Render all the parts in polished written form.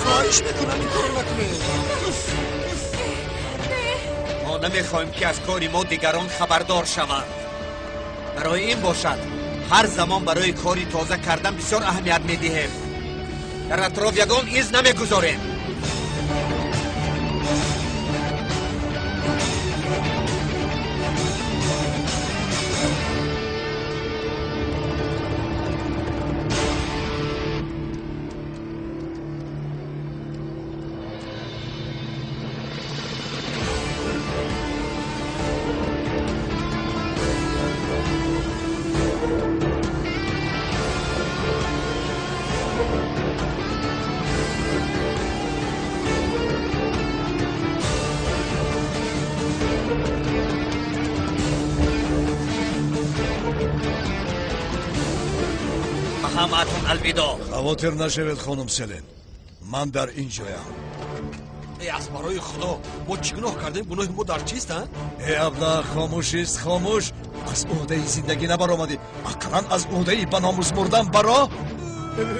خواهش میکنم این کارو نکنید. ما نمیخوایم که از کاری ما دیگران خبردار شوند. برای این باشد هر زمان برای کاری تازه کردن بسیار اهمیت میدهیم. در اطراف یگان ایز نمیگذاریم. خاطر نشوید خانم سلین، من در اینجایم. ای از برای خدا ما چی گناه کردیم؟ گناه ما در چیست؟ ای ابله خاموش است، خاموش. از عهده زندگی نبرآمدی، اقلا از عهده به ناموس مردن برا.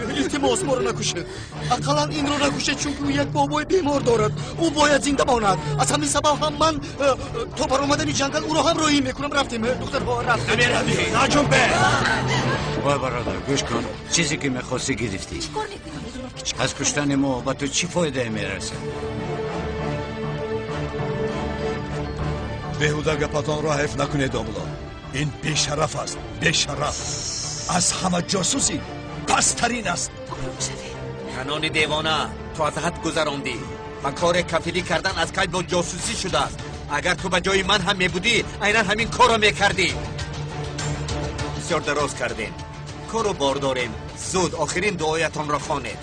التماس ما رو نکشید، اقلا این رو نکشید، چون او یک بابای بیمار دارد، او باید زنده ماند. از همین سبب هم من تا برآمدن جنگل او رو همراهی میکنم. رفتیم دخترها، رفتیم. نمیروی، نجنبه. وای برادر گوش کن، چیزی که میخواستی گرفتی. چیکار میکنی؟ از کشتن ما با تو چی فایده میرسه؟ بهوده گپتان را حیف نکنید آبلا. این بیشرف است، بیشرف. از همه جاسوسی پسترین است. کنان دیوانه، تو از حد گذراندی و کار کفیلی کردن از کل با جاسوسی شده است. اگر تو به جای من هم میبودی عینا همین کار را میکردی. بسیار دراز کردیم، کارو بار داریم. زود آخرین دعایتان را خوانید.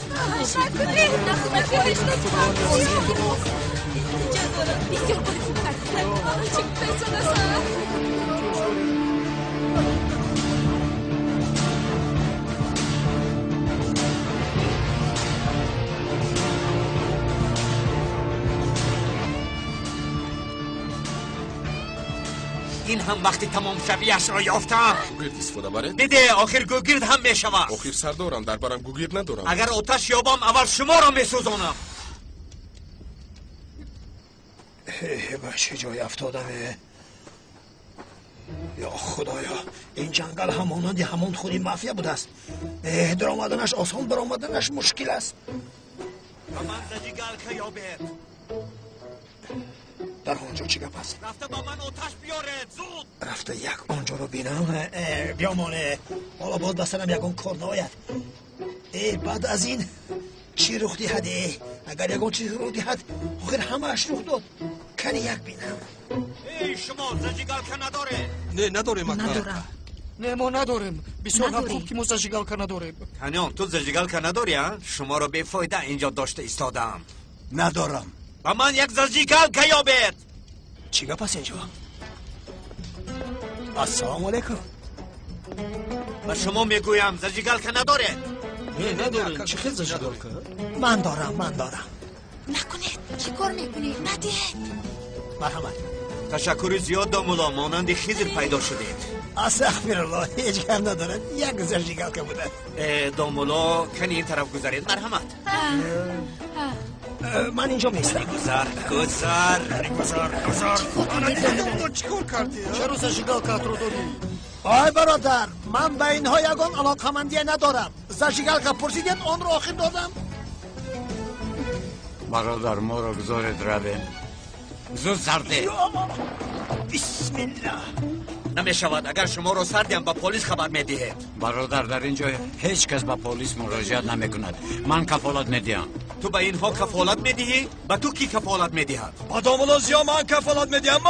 این هم وقتی تمام شویش را یافتم. گوگیرد استفاده برید؟ بده، آخر گوگیرد هم می شود. آخر سردارم، در برم گوگیرد ندارم. اگر آتش یابم اول شما را می سوزانم. به چه جای افتادم؟ یا خدایا، این جنگل همانند همان خودی مافیا بوده است. در آمدنش آسان، بر آمدنش مشکل است. به من زجیگل که در آنجا چی گپ است؟ رفته با من آتش بیاره، زود. رفته یک آنجا رو بینم. بیامانه حالا باز به سرم یکان کار نآید. بعد از این چی رخ دهد؟ اگر یکان چیز رخ دهد آخر همه‌اش رخ داد. کنی یک بینم. ای شما زجیگالکه نداره؟ نه نداریم. ندارم. نه ما نداریم. بسیار هم خوب که ما زجیگالکه نداریم. کنیان تو زجیگالکه نداری؟ شما رو بی فایده اینجا داشته ایستادم. ندارم. با من یک زجیگالکه یابید. چی گپ است اینجا؟ السلام علیکم. و شما میگویم زجیگالکه نداره؟ نه نداریم. چه خیلی زجیگالکه؟ من دارم، من دارم. نکنید، چی کار میکنید؟ ندید. مرحمت. تشکر زیاد دامولا، مانند خضر پیدا شدید. استغفرالله، هیچ کم ندارد، یک زجیگالکه بوده. دامولا کنی این طرف گذارید. مرحمت. من اینجا میستم. گذار گذار گذار گذار. چیکار کردی؟ چرا زجیگالکه رو دادی؟ آی برادر، من به اینها یگان علاقمندی ندارم. زجیگالکه پرسیدید آن رو آخر دادم. برادر ما رو گذارید رویم. زود سرده. بسم الله. نمی شود، اگر شما رو سردیم به پلیس خبر میدهید. برادر در اینجا هیچ کس به پلیس مراجعت نمی کند. من کفالت میدهم. تو به اینها کفالت میدهی؟ به تو کی کفالت میدهد؟ با دامولازیا من کفالت میدهم.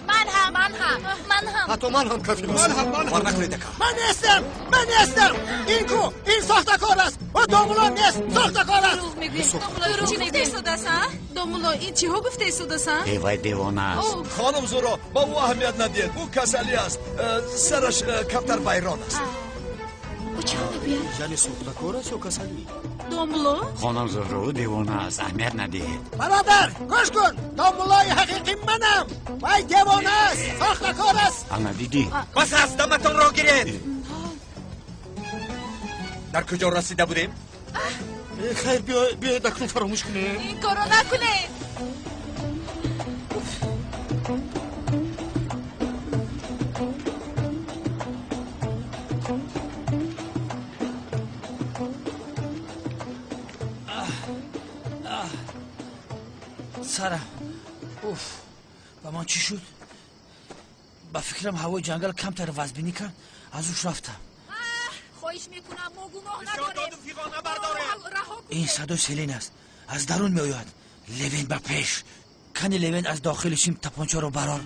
من هم، من هم، من هم، حتی من هم کفیل هستم. من هم، من نیستم، من نیستم. این کو، این ساختکار است و دامولا نیست، ساختکار است. دروغ میگویی. دروغ چی گفته ایستاده‌ست؟ دامولا این چیها گفته ایستاده‌ست؟ ای وای دیوانه است. خانم زورا با او اهمیت ندید، او کسلی است، سرش کمتر ویران است. او چه میگوید؟ мегӯяд? Яъне сохтакор аст ё касалӣ? Домулло? Хонум Зуҳро, ӯ девона аст, аҳамият надиҳед. Бародар, гӯш кун, домуллои ҳақиқӣ манам. Вай девона аст, сохтакор аст. Ана дидӣ? Бас аст, даматонро гиред. Дар куҷо расида будем? Хайр, биёед акнун фаромӯш кунем. Ин корро накунед. Сарам, уф, ба ман чӣ шуд? Ба фикрам ҳавои ҷангал камтар вазбинӣ кард, аз ҳуш рафтам. Хоҳиш мекунам, мо гуноҳ надорем. Ин садои Селин аст, аз дарун меояд. Левин ба пеш. Кани Левин аз дохили шим тапончаро барор.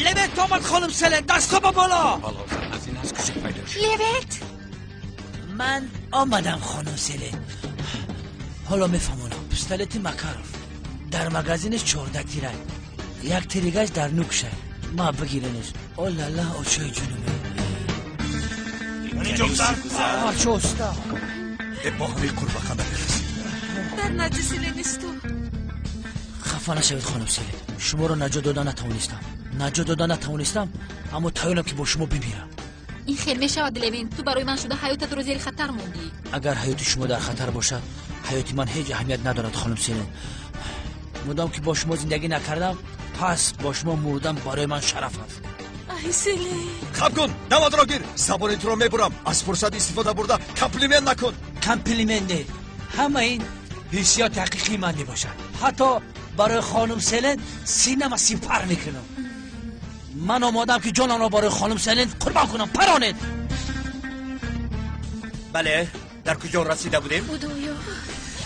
Левент омад, хонум Селин, дастҳо ба боло. Балозан, аз ин аз куҷо пайдо шуд? Левент! Ман омадам, хонум Селин. Ҳоло мефаҳмонам. Пистолети Макаров дар магазинаш 14 тира, як тиригаш дар нукша. Ма бигиренаш. Олала, очои ҷунуме. Чоста. Бо ҳамин қурбақа намерасӣ. Дар наҷи Селин исто. Хафа нашавед, хонум Селин. Шуморо наҷот дода натавонистам. Наҷот дода натавонистам, аммо тайёрам ки бо шумо бимирам. Ин хел мешавад, Левин. Ту барои ман шуда ҳаётатро зери хатар мондӣ. Агар ҳаёти шумо дар хатар бошад, ҳаёти ман ҳеҷ аҳамият надорад, хонум Селин. Мудом ки бо шумо зиндагӣ накардам, пас бо шумо мурдан барои ман шараф аст. Ай, Селин! Хаб кун, даматро гир, забони туро мебурам. Аз фурсат истифода бурда комплимент накун. Комплимент не, ҳама ин ҳиссиёти ҳақиқии ман мебошад. Ҳатто барои хонум Селин синама сипар мекунам. Ман омодам ки ҷонамро барои хонум Селин қурбон кунам. Паронед. Бале, дар куҷо расида будем? Худоё!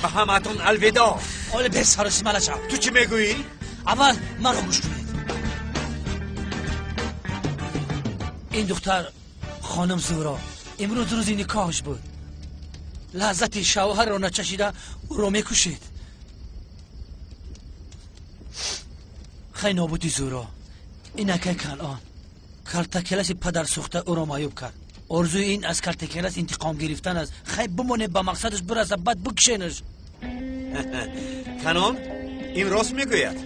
Ба ҳамаатон алвидоъ. Оле, бесаросима нашав. Ту чӣ мегӯӣ? Аввал маро гӯш кунед. Ин духтар хонум Зуҳро имрӯз рӯзи никоҳаш буд. Лаззати шавҳарро начашида ӯро мекушед. Хай нобуди Зуҳро. Ин акай Канъон калтакеласи падарсӯхта ӯро маъюб кард. Орзуи ин аз калтакелас интиқом гирифтан аст. Хай бимонед, ба мақсадаш бираса, баъд бикушенаш. Канон ин рост мегӯяд.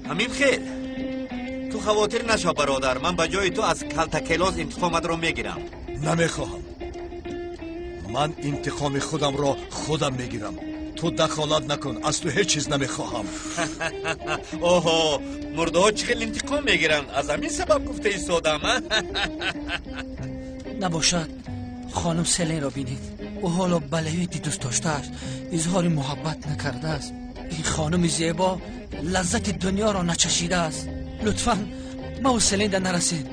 Ҳамин хел. Ту хавотир нашав, бародар. Ман ба ҷои ту аз калтакелос интиқоматро мегирам. Намехоҳам. Ман интиқоми худамро худам мегирам. Ту дахолат накун, аз ту ҳеҷ чиз намехоҳам. Оҳо, мурдаҳо чӣ хел интиқом мегиранд? Аз ҳамин сабаб гуфта истодам. Набошад, хонум Селинро бинед. Ӯ ҳоло ба Левинти дӯст доштааст, изҳори муҳаббат накардааст. Ин хонуми зебо лаззати дунёро начашидааст. Лутфан маву Селинда нарасед.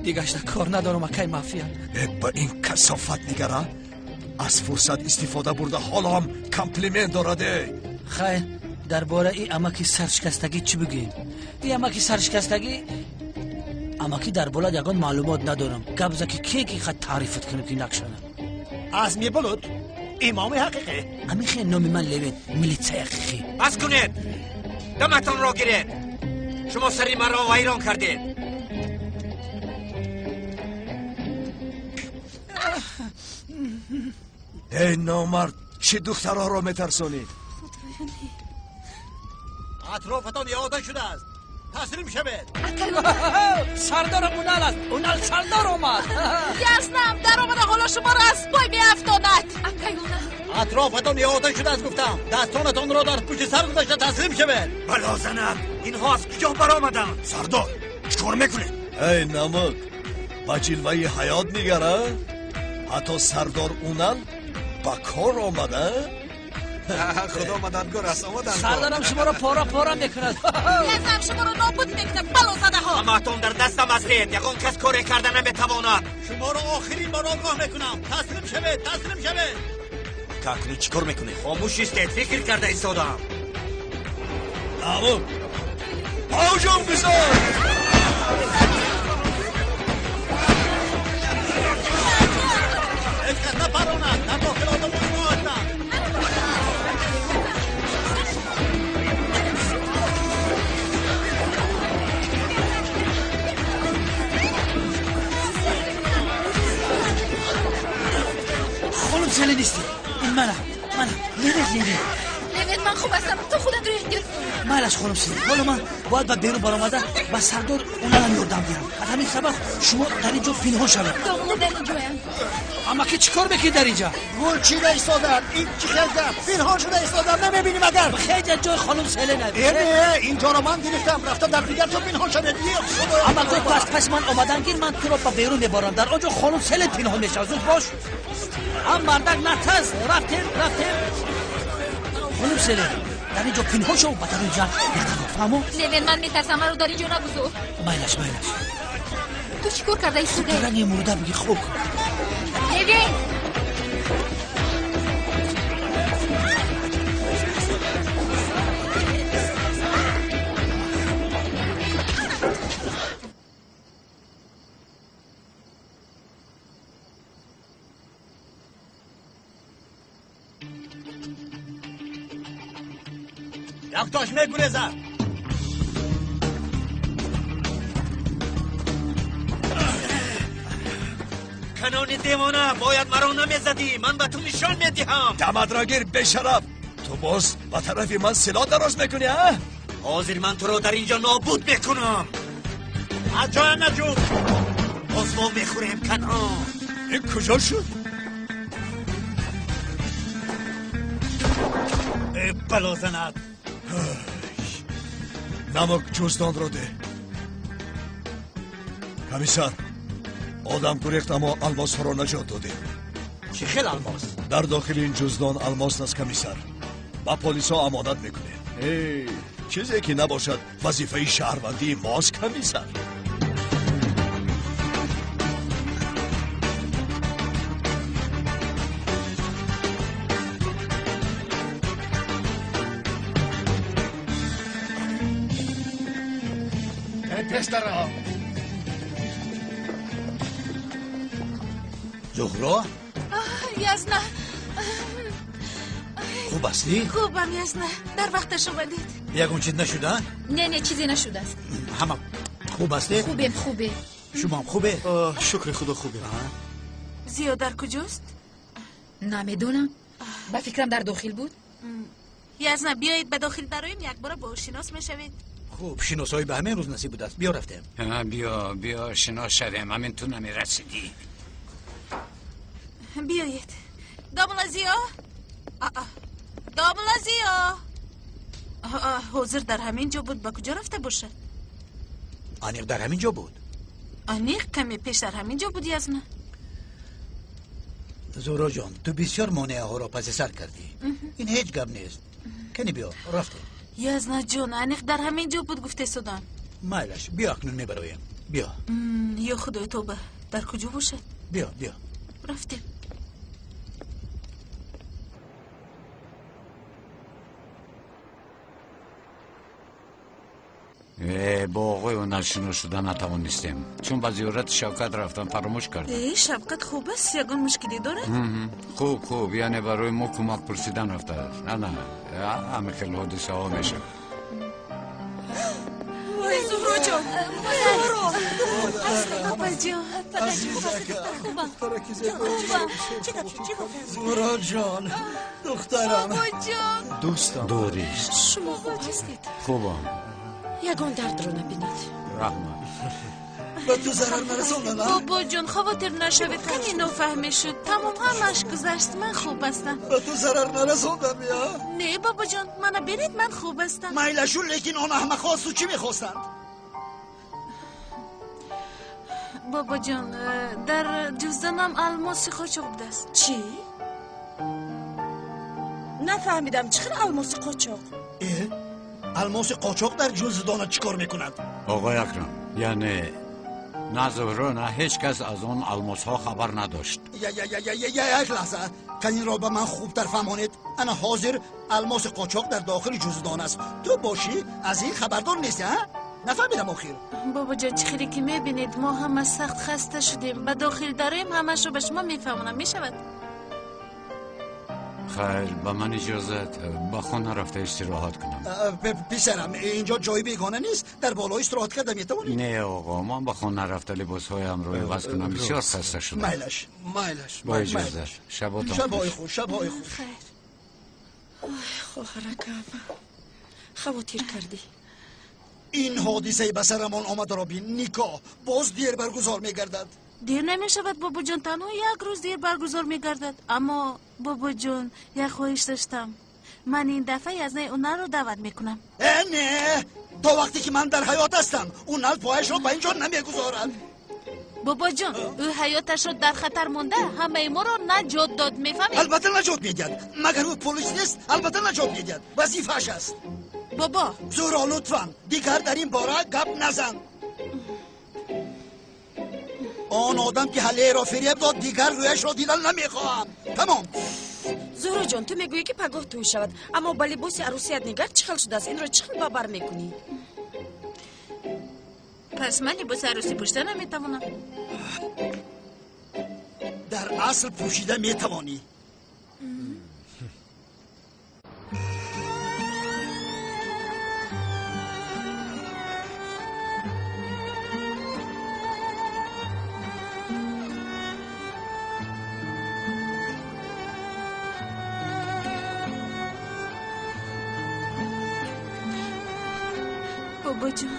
Дигашта кор надорам, акай мафия. Ба ин касофат нигара. Аз фурсат истифода бурда ҳоло ҳам комплимент дорад. Хайр, дар бораи амаки саршикастагӣ чӣ бигӯем? Ин амаки саршикастагӣ, амаки дар болад ягон маълумот надорам. Гап за ки ке ки хат таърифат кунем ки накшана. Аз мебулуд имоми ҳақиқӣ. Ҳамин хел номи ман Левин, милитсияи ҳақиқӣ. Бас кунед, даматонро гиред. Шумо сари маро вайрон кардед. Эй номард, чӣ духтароро метарсонӣ? Атрофатон иода шудааст. Таслим шавед. Сардорам Унал аст. Унал сардор омад. Яснам, даромада ҳоло шуморо аз пой меафтонад. Атрофатон иода шудааст, гуфтам. Дастонатонро дар пушти сар гузошта таслим шавед. Балозанак, инҳо аз куҷо баромаданд? Сардор, чӣ кор мекунед? Эй намак, ба ҷилваи ҳаёт нигара. Ҳатто сардор Унал ба кор омада. Худо мададгор аст, омаданд. Сардарам шуморо пора пора мекунад. Язам шуморо нобуд мекунад, балозадаҳо. Ҳамаатон дар дастам ҳастед. Ягон кас коре карда наметавонад. Шуморо охирин бор огоҳ мекунам. Таслим шавед, таслим шавед. Акнун чӣ кор мекунед? Хомӯш истед, фикр карда истодам. Намук, ҳуҷум бизор. Ҳеҷ кас напаронад, дар дохил одамони мо ҳастанд. Селен нестӣ. Ин манам, манам. Левен, Левен. Левен, ман хуб ҳастам. Ту худатро эҳтиёт кун. Майлаш, хонум Селен. Ҳоло ман бояд ба берун баромада ба сардор Уналам ёрдам диҳам. Аз ҳамин сабаб шумо дар ин ҷо пинҳон шавед. Домулло дар ин ҷоям. Амаки чӣ кор мекунӣ дар инҷа? Гул чида истодам. Ин чӣ хел гап? Пинҳон шуда истодам, намебинӣ магар? Хеле ҷои хонум Селен аст. Не, ин ҷоро ман гирифтам. Рафта дар дигар ҷо пинҳон шавед. Амаки ту аз паси ман омадан гир, ман туро ба берун мебарам. Дар он ҷо хонум Селен пинҳон мешавад. Зуд бош. Ам мардак натаз. Рафтем, рафтем. Хонум Селен, дар ин ҷо пинҳон шав, ба дарун ҷанг натаро. Фаҳмо? Левен, ман метарсам, маро дар ин ҷо нагузор. Майлаш, майлаш. Ту чӣ кор карда истодаӣ? Ранги мурда бигир, хуб. Левен! Яктош мегурезад. Канони девона, бояд маро намезадӣ. Ман ба ту нишон медиҳам. Даматро гир, бешараф. Ту боз ба тарафи ман силоҳ дароз мекунӣ, а? Ҳозир ман туро дар инҷо нобуд мекунам. Аз ҷоям наҷӯб. Боз мо мехӯрем, Канон. Ин куҷо шуд? Бало занад. Намак ҷуздонро деҳ. Комиссар, одам гурехт, аммо алмосҳоро наҷот додем. Чӣ хел алмос? Дар дохили ин ҷуздон алмос аст, комиссар. Ба полисҳо амонат мекунем. Эй, чизе ки набошад вазифаи шаҳрвандии мост, комиссар. Зуҳро? Язна. Хуб ҳастӣ? Хубам, Язна. Дар вақташ омадед. Ягон чиз нашуда? Не, не, чизе нашудааст. Ҳама хуб ҳастед? Хубем, хубем. Шумоам хубе? Шукри худо, хубем. Зиё дар куҷост? Намедонам. Ба фикрам дар дохил буд. Язна, биёед ба дохил дароем, якбора бо ӯ шинос мешавед. Хуб, шиносоӣ ба ҳамин рӯз насиб будааст. Биё рафтем. Биё, биё, шинос шавем. Ҳамин ту намерасидӣ. Биёед. Домла Зиё? Домла Зиё? Ҳозир дар ҳамин ҷо буд, ба куҷо рафта бошад? Аниқ дар ҳамин ҷо буд. Аниқ каме пеш дар ҳамин ҷо буд, Язна. Зуҳроҷон, ту бисёр монеаҳоро паси сар кардӣ. Ин ҳеҷ гап нест. Кани биё, рафтем. Язна ҷон, аниқ дар ҳамин ҷо буд, гуфтесудам. Майлаш, биё акнун мебароем. Биё. Ё худои тоба, дар куҷо бошад? Биё, биё. Рафтем. Бо оғои Унал шинос шуда натавонистем, чун ба зиёрати Шавкат рафтам, фаромӯш кардам. Шавкат хуб аст? Ягон мушкилӣ дорад? Хуб, хуб, яъне барои мо кӯмак пурсидан рафтааст. На, на, ҳамин хел ҳодисаҳо мешавад. Вой, Зуҳроҷон, Зуҳро, апаҷон, хубам, Зуҳроҷон, духтарам, бобоҷон, дӯстам, дурист. Шумо хуб ҳастед? Хубам. Ягон дардро набинед. Раҳмат. Ба ту зарар нарасондам? Бобоҷон, хавотир нашавед, каме нофаҳмӣ шуд. Тамом, ҳамаш гузашт, ман хуб ҳастам. Ба ту зарар нарасондам, я? Не, бобоҷон, мана бинед, ман хуб ҳастам. Майлашу, лекин он аҳмақҳо аз ту чӣ мехостанд? Бобоҷон, дар ҷуздонам алмоси қочоқ будааст. Чӣ? Нафаҳмидам, чӣ хел алмоси қочоқ? Алмоси қочоқ дар ҷуздона чӣ кор мекунад? Оғои Акрам, яъне на Зуҳро, на ҳеҷ кас аз он алмосҳо хабар надошт. Як лаҳза, канинро ба ман хубтар фаҳмонед. Ана ҳозир алмоси қочоқ дар дохили ҷуздон аст. Ту бошӣ аз ин хабардор нестӣ, а? Нафаҳмидам охир. Бобоҷон, чӣ хеле ки мебинед, мо ҳама сахт хаста шудем. Ба дохил дароем, ҳамашро ба шумо мефаҳмонам. Мешавад? Хайр, ба ман иҷозат, ба хона рафта истироҳат кунам. Писарам, инҷо ҷои бегона нест, дар боло истироҳат карда метавонӣ. Не оғо, ман ба хона рафта либосҳоямро иваз кунам, бисёр хаста шудам. Майлаш, майлаш. Бо иҷозат, шаботон хуш. Шабҳои хуш, шабҳои хуш. Хайр. Ой, хоҳаракам, хавотир кардӣ. Ин ҳодисаи ба сарамон омадаро бин, никоҳ боз дер баргузор мегардад. Дер намешавад, бобоҷон, танҳо як рӯз дер баргузор мегардад. Аммо бобоҷон, як хоҳиш доштам. Ман ин дафъа Язнаи Уналро даъват мекунам. Э, не, то вақте ки ман дар ҳаёт ҳастам, Унал пояшро ба ин ҷо намегузорад. Бобоҷон, ӯ ҳаёташро дар хатар монда, ҳамаи моро наҷот дод, мефаҳмед? Албатта наҷот медиҳад. Магар ӯ полис нест? Албатта наҷот медиҳад. Вазифааш аст. Бобо. Зуро, лутфан, дигар дар ин бора гап назан. Он одам ки ҳалеро фиреб дод, дигар рӯяшро дидан намехоҳам. Тамом. Зуҳроҷон, ту мегӯӣ ки пагоҳ тӯй шавад, аммо ба либоси арӯсият нигар чӣ хел шудааст? Инро чӣ хел ба бар мекунӣ? Пас ман либоси арӯсӣ пӯшида наметавонам. Дар асл пӯшида метавонӣ. Бобоҷон,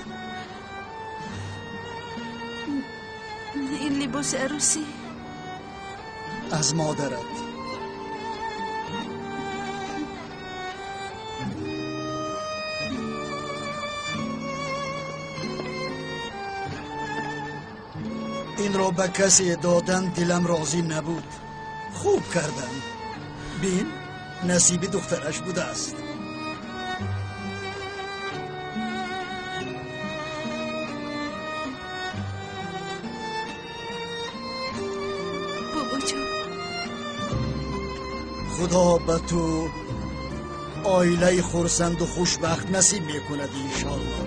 ин либоси арӯсӣ аз модарат. Инро ба касе додан дилам розӣ набуд. Хуб кардам. Бин, насиби духтараш будааст. Худо ба ту оилаи хурсанду хушбахт насиб мекунад, иншоалло.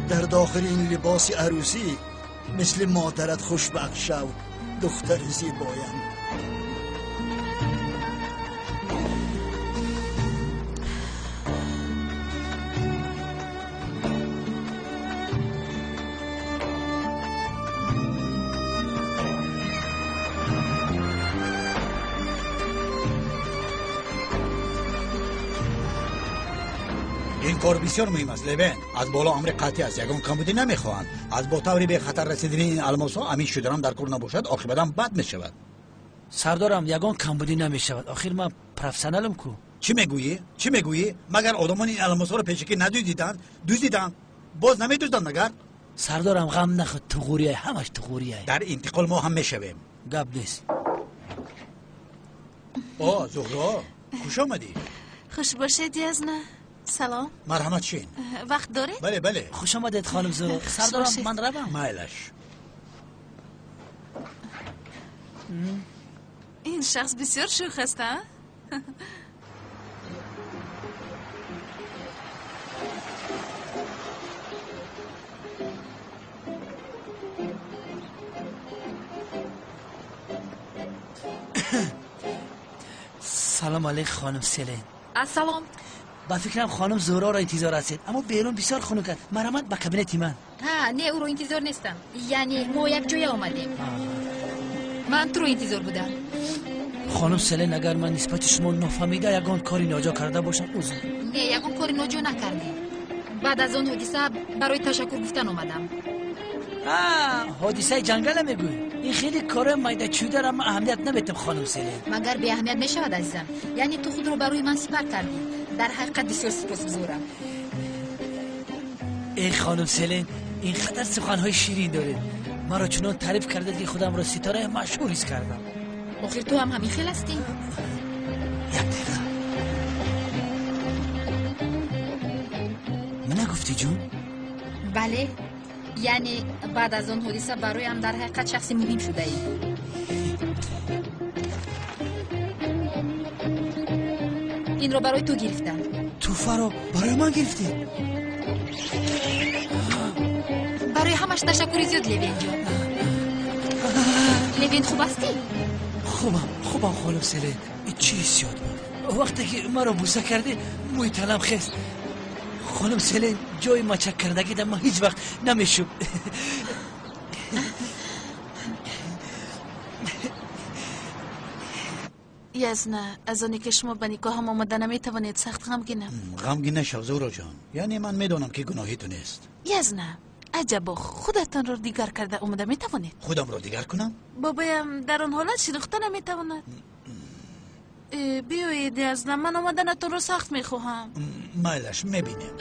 Дар дохили ин либоси арӯсӣ мисли модарат хушбахт шав, духтари зебоям. Ин кор бисёр муҳим аст, Левен. Аз боло амри қатъӣ аст, ягон камбудӣ намехоҳанд. Аз бо таври бехатар расидани ин алмосҳо амин шуданам дар кор набошад, оқибатам бад мешавад. Сардорам, ягон камбудӣ намешавад. Охир ман профессионалам ку. Чӣ мегӯӣ? Чӣ мегӯӣ? Магар одамон ин алмосҳоро пешакӣ надуздиданд? Дуздиданд. Боз намедузданд магар? Сардорам, ғам нахӯр, туғурияй, ҳамаш туғурияй. Дар интиқол мо ҳам мешавем. Гап нест. О, Зуҳро, хуш омадӣ. Хуш бошед, Язна. Салом. Марҳамат, шин. Вақт доред? Бале, бале. Хуш омадед, хоним Зуҳро. Сардорам, ман равам. Майлаш. Ин шахс бисёр шӯх аст, а? Салом алейк, хоним Селен. Ассалом. Ба фикрам хоним Зуҳроро интизор ҳастед, аммо берун бисёр хунук аст. Марҳамат ба кабинети ман. Ҳа, не, ӯро интизор нестам. Яъне мо якҷоя омадем. Ман туро интизор будам. Хоним Селен, агар ман нисбати шумо нофаҳмида ягон кори ноҷо карда бошам, узр. Не, ягон кори ноҷо накардӣ. Баъд аз он ҳодиса барои ташаккур гуфтан омадам. Ҳодисаи ҷангала мегӯӣ? Ин хеле кори майдачӯдаро ман аҳамият наметам, хоним Селен. Магар беаҳамият мешавад, азизам? Яъне ту худро барои ман сипар кардӣ. Дар ҳақиқат бисёр сипосгузорам. Эй хоним Селен, ин қадар суханҳои ширин доред. Маро чунон таъриф кардед, ки худамро ситораи машҳур ҳис кардам. Охир ту ҳам ҳамин хел ҳастӣ? Як дақиқа. Мана гуфтӣ, ҷун? Бале, яъне баъд аз он ҳодиса бароям дар ҳақиқат шахси муҳим шудаӣ. Инро барои ту гирифтам. Тӯҳфаро барои ман гирифтӣ? Барои ҳамаш ташаккури зиёд, Левенҷон. Левен, хуб ҳастӣ? Хубам, хубам хонум Селин. Чӣ ҳиссиёт буд? Вақте ки маро буса кардӣ, мӯи танам хест. Хонум Селин, ҷои мачак кардагида ман ҳеҷ вақт намешуб. Язна, аз оне ки шумо ба никоҳам омада наметавонед, сахт ғамгинам. Ғамгин нашав, Зуроҷон. Яъне ман медонам ки гуноҳи ту нест. Язна, аҷабо, худатонро дигар карда омада метавонед? Худамро дигар кунам? Бобоям дар он ҳолат шинохта наметавонад. Биёед, Язна, ман омаданатонро сахт мехоҳам. Майлаш, мебинем.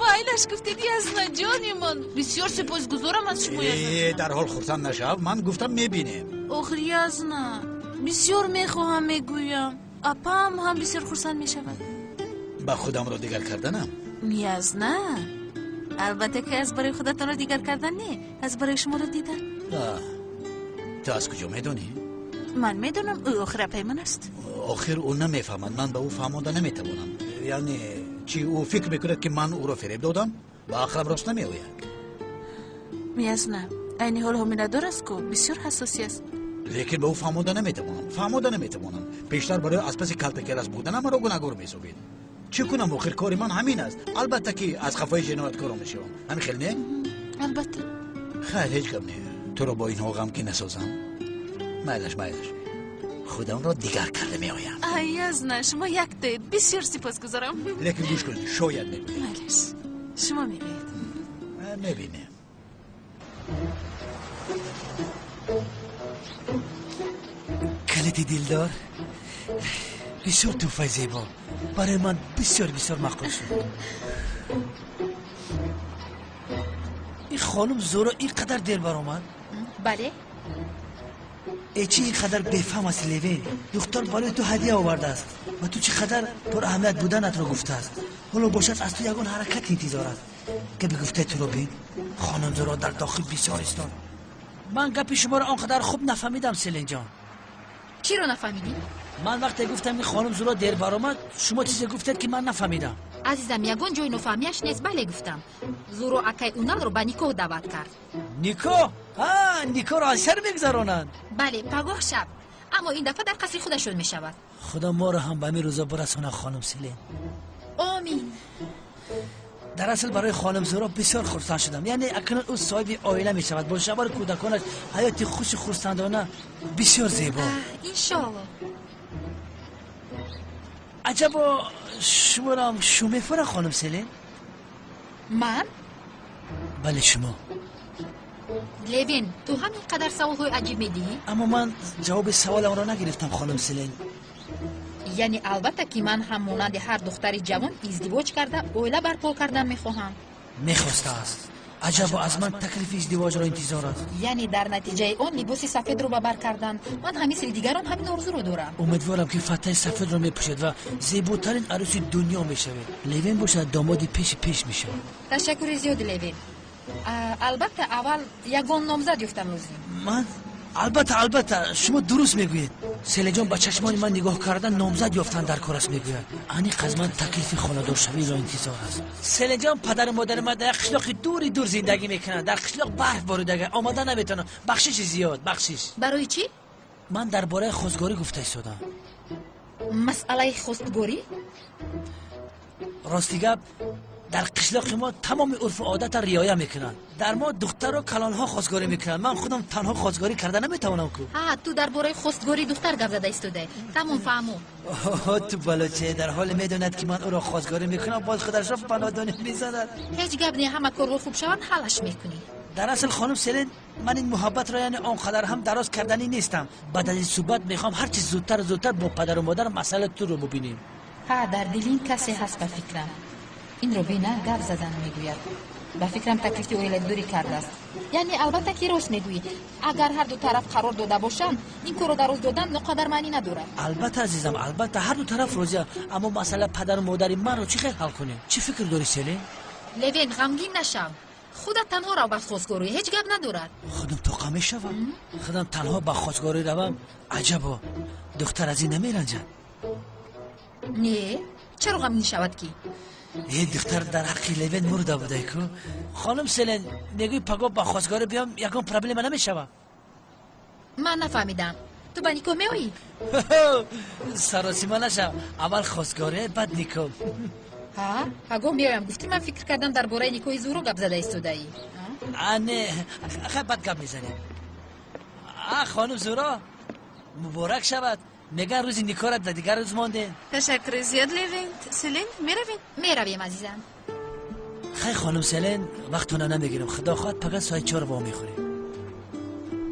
Майлаш гуфтед, Язна ҷони ман. Бисёр сипосгузорам аз шумо, Язна. Дар ҳол хурсанд нашав, ман гуфтам мебинем. Охир, Язна, бисёр мехоҳам, мегӯям. Апам ҳам бисёр хурсанд мешавад. Ба худамро дигар карданам? Язна, албатта ки аз барои худатонро дигар кардан не, аз барои шуморо дидан. Ту аз куҷо медонӣ? Ман медонам, ӯ охир апаи ман аст. Охир ӯ намефаҳмад, ман ба ӯ фаҳмонда наметавонам. Яъне чӣ, ӯ фикр мекунад ки ман ӯро фиреб додам? Ба ақлам рост намеояд. Язна, айни ҳол ҳомиладор аст ку, бисёр ҳассосӣ аст. Лекин ба ӯ фаҳмонда наметавонам, фаҳмонда наметавонам. Пештар барои аз паси калтакерас буданам маро гунаҳгор меҳисобид. Чӣ кунам, охир кори ман ҳамин аст. Албатта ки аз қафои ҷинояткоро мешавам. Ҳамин хел не? Албатта. Хайр, ҳеҷ гап не. Туро бо инҳо ғамгин насозам. Майлаш, майлаш. Худамро дигар карда меоям. Ай, Язна, шумо яктоед. Бисёр сипосгузорам. Лекин гӯш кун, шояд мегӯям. Майлаш, шумо мегӯед. Мебинем. Калити дилдор, бисёр тӯҳфаи зебо. Барои ман бисёр бисёр маъқул шуд. Ин хонум Зуро ин қадар дер баромад? Бале. Э, чӣ ин қадар бефаҳм аст, Левин? Духтар барои ту ҳадия овардааст ва ту чӣ қадар пураҳамият буданатро гуфтааст. Ҳоло бошад аз ту ягон ҳаракат интизор аст. Гапи гуфтаи туро бин, хонум Зуро дар дохил бисёр истод. Ман гапи шуморо он қадар хуб нафаҳмидам, Селинҷон. Чиро нафаҳмидӣ? Ман вақте гуфтам ки хонум Зуро дер баромад, шумо чизе гуфтед ки ман нафаҳмидам. Азизам, ягон ҷои нофаҳмияш нест. Бале гуфтам. Зуро акай Уналро ба никоҳ даъват кард. Никоҳ? Ҳа, никоҳро аз сар мегузаронанд. Бале, пагоҳ шаб. Аммо ин дафъа дар қасри худашон мешавад. Худо моро ҳам ба ҳамин рӯза бирасонад, хонум Селин. Омин. Дар асл барои хонум Зуро бисёр хурсанд шудам. Яъне акнун ӯ соҳиби оила мешавад, бо шавҳару кӯдаконаш ҳаёти хушу хурсандона бисёр зебо. Иншоалло. Аҷабо, шуморам шу мефурад, хонум Селин? Ман? Бале, шумо. Левин, ту ҳам ин қадар саволҳои аҷиб медиҳӣ? Аммо ман ҷавоби саволамро нагирифтам, хонум Селин. Яъне албатта ки ман ҳам монанди ҳар духтари ҷавон издивоҷ карда оила барпо кардан мехоҳам. Мехостааст. Аҷабо, аз ман таклифи издивоҷро интизор аст. Яъне дар натиҷаи он либоси сафедро ба бар кардан. Ман ҳам мисли дигарон ҳамин орзуро дорам. Умедворам ки фатаи сафедро мепӯшед ва зеботарин арӯси дунё мешавед. Левин бошад домоди пеши пеш мешавад. Ташаккури зиёд, Левин. Албатта аввал ягон номзад ёфтан лозим. Ман? Албатта, албатта, шумо дуруст мегӯед. Селинҷон ба чашмони ман нигоҳ карда номзад ёфтан дар кор аст мегӯяд. Аниқ аз ман таклифи хонадоршавиро интизор аст. Селинҷон, падару модари ман дар як қишлоқи дури дур зиндагӣ мекунанд. Дар қишлоқ барф боридага, омада наметавонам. Бахшиши зиёд, бахшиш. Барои чӣ? Ман дар бораи хостгорӣ гуфта истодам. Масъалаи хостгорӣ? Рости гап, дар қишлоқи мо тамоми урфу одатро риоя мекунанд. Дар мо духтару калонҳо хостгорӣ мекунанд. Ман худам танҳо хостгорӣ карда наметавонам ку. Ҳа, ту дар бораи хостгории духтар гап зада истодаӣ. Тамом, фаҳму. Ту балоче, дар ҳоле медонад ки ман ӯро хостгорӣ мекунам, боз худашро панодонӣ мезанад. Ҳеҷ гап не, ҳама корҳо хуб шаванд, ҳаллаш мекунӣ. Дар асл хонум Селин, ман ин муҳаббатро яъне он қадар ҳам дароз карданӣ нестам. Баъд аз ин суҳбат мехоҳам ҳарчи зудтару зудтар бо падару модар масъалаи туро бубинем. Ҳа, дар дили ин касе ҳаст ба фикрам. Инро бина гап задан мегӯяд. Ба фикрам таклифи оиладорӣ кардааст. Яъне албатта ки рост мегӯӣ. Агар ҳар ду тараф қарор дода бошанд, ин корро дароз додан ноқадар маънӣ надорад. Албатта азизам, албатта ҳар ду тараф розианд. Аммо масъала падару модари манро чӣ хел ҳал кунем? Чӣ фикр дорӣ, Селин? Левин, ғамгин нашав. Худат танҳо рав ба хостгорӣ, ҳеҷ гап надорад. Худам тоқа мешавам. Худам танҳо ба хостгорӣ равам. Аҷабо, духтар аз ин намеранҷад. Не, чаро ғамгин шавад ки? Э, духтар дар ҳаққи Левин мурда будай ку. Хонум Селин, мегӯй пагоҳ ба хостгорӣ биём, ягон проблема намешавад? Ман нафаҳмидам. Ту ба никоҳ меоӣ? Саросима нашав, аввал хостгорӣ, баъд никоҳ. Ҳа, пагоҳ меоям гуфтӣ, ман фикр кардам дар бораи никоҳи Зуҳро гап зада истодаӣ. А не, хай, баъд гап мезанем. А хонум Зуҳро, муборак шавад. Меган, рӯзи никоҳра дар дигар рӯз мондем. Ташаккури зиёд, Левент. Селин, меравем? Меравем, азизам. Хай, хонум Селин, вақтона намегирам. Худо хоҳад, пага соати 4 во мехӯрем.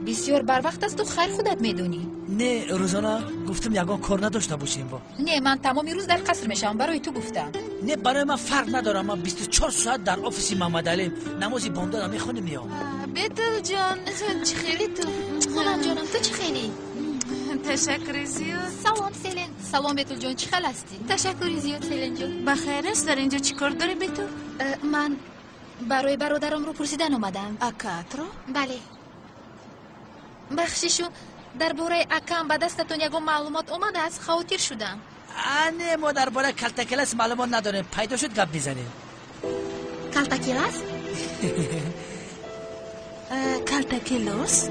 Бисёр барвақт асту, хайр, худат медонӣ. Не, рӯзона гуфтам, ягон кор надошта бошем во. Не, ман тамоми рӯз дар қаср мешавам, барои ту гуфтам. Не, барои ман фарқ надорам, ман 24 соат дар офиси Мамадалим. Намози бомдода мехонем, меом. Бетулҷон, чӣ хели ту? Хулам, ҷонам, ту чӣ хели? Ташаккури зиёд. Салом, Селен. Салом, Бетулҷон, чӣ хел ҳастӣ? Ташаккури зиёд, Селенҷон. Ба хайр аст? Дар инҷо чӣ кор дорӣ, Бетул? Ман барои бародарамро пурсидан омадам. Акаатро? Бале. Бахшишу, дар бораи акам ба дастатон ягон маълумот омадааст? Хавотир шудам. А не, мо дар бораи Калтакелас маълумот надорем. Пайдо шуд, гап мезанем. Калтакелас? Калтакелос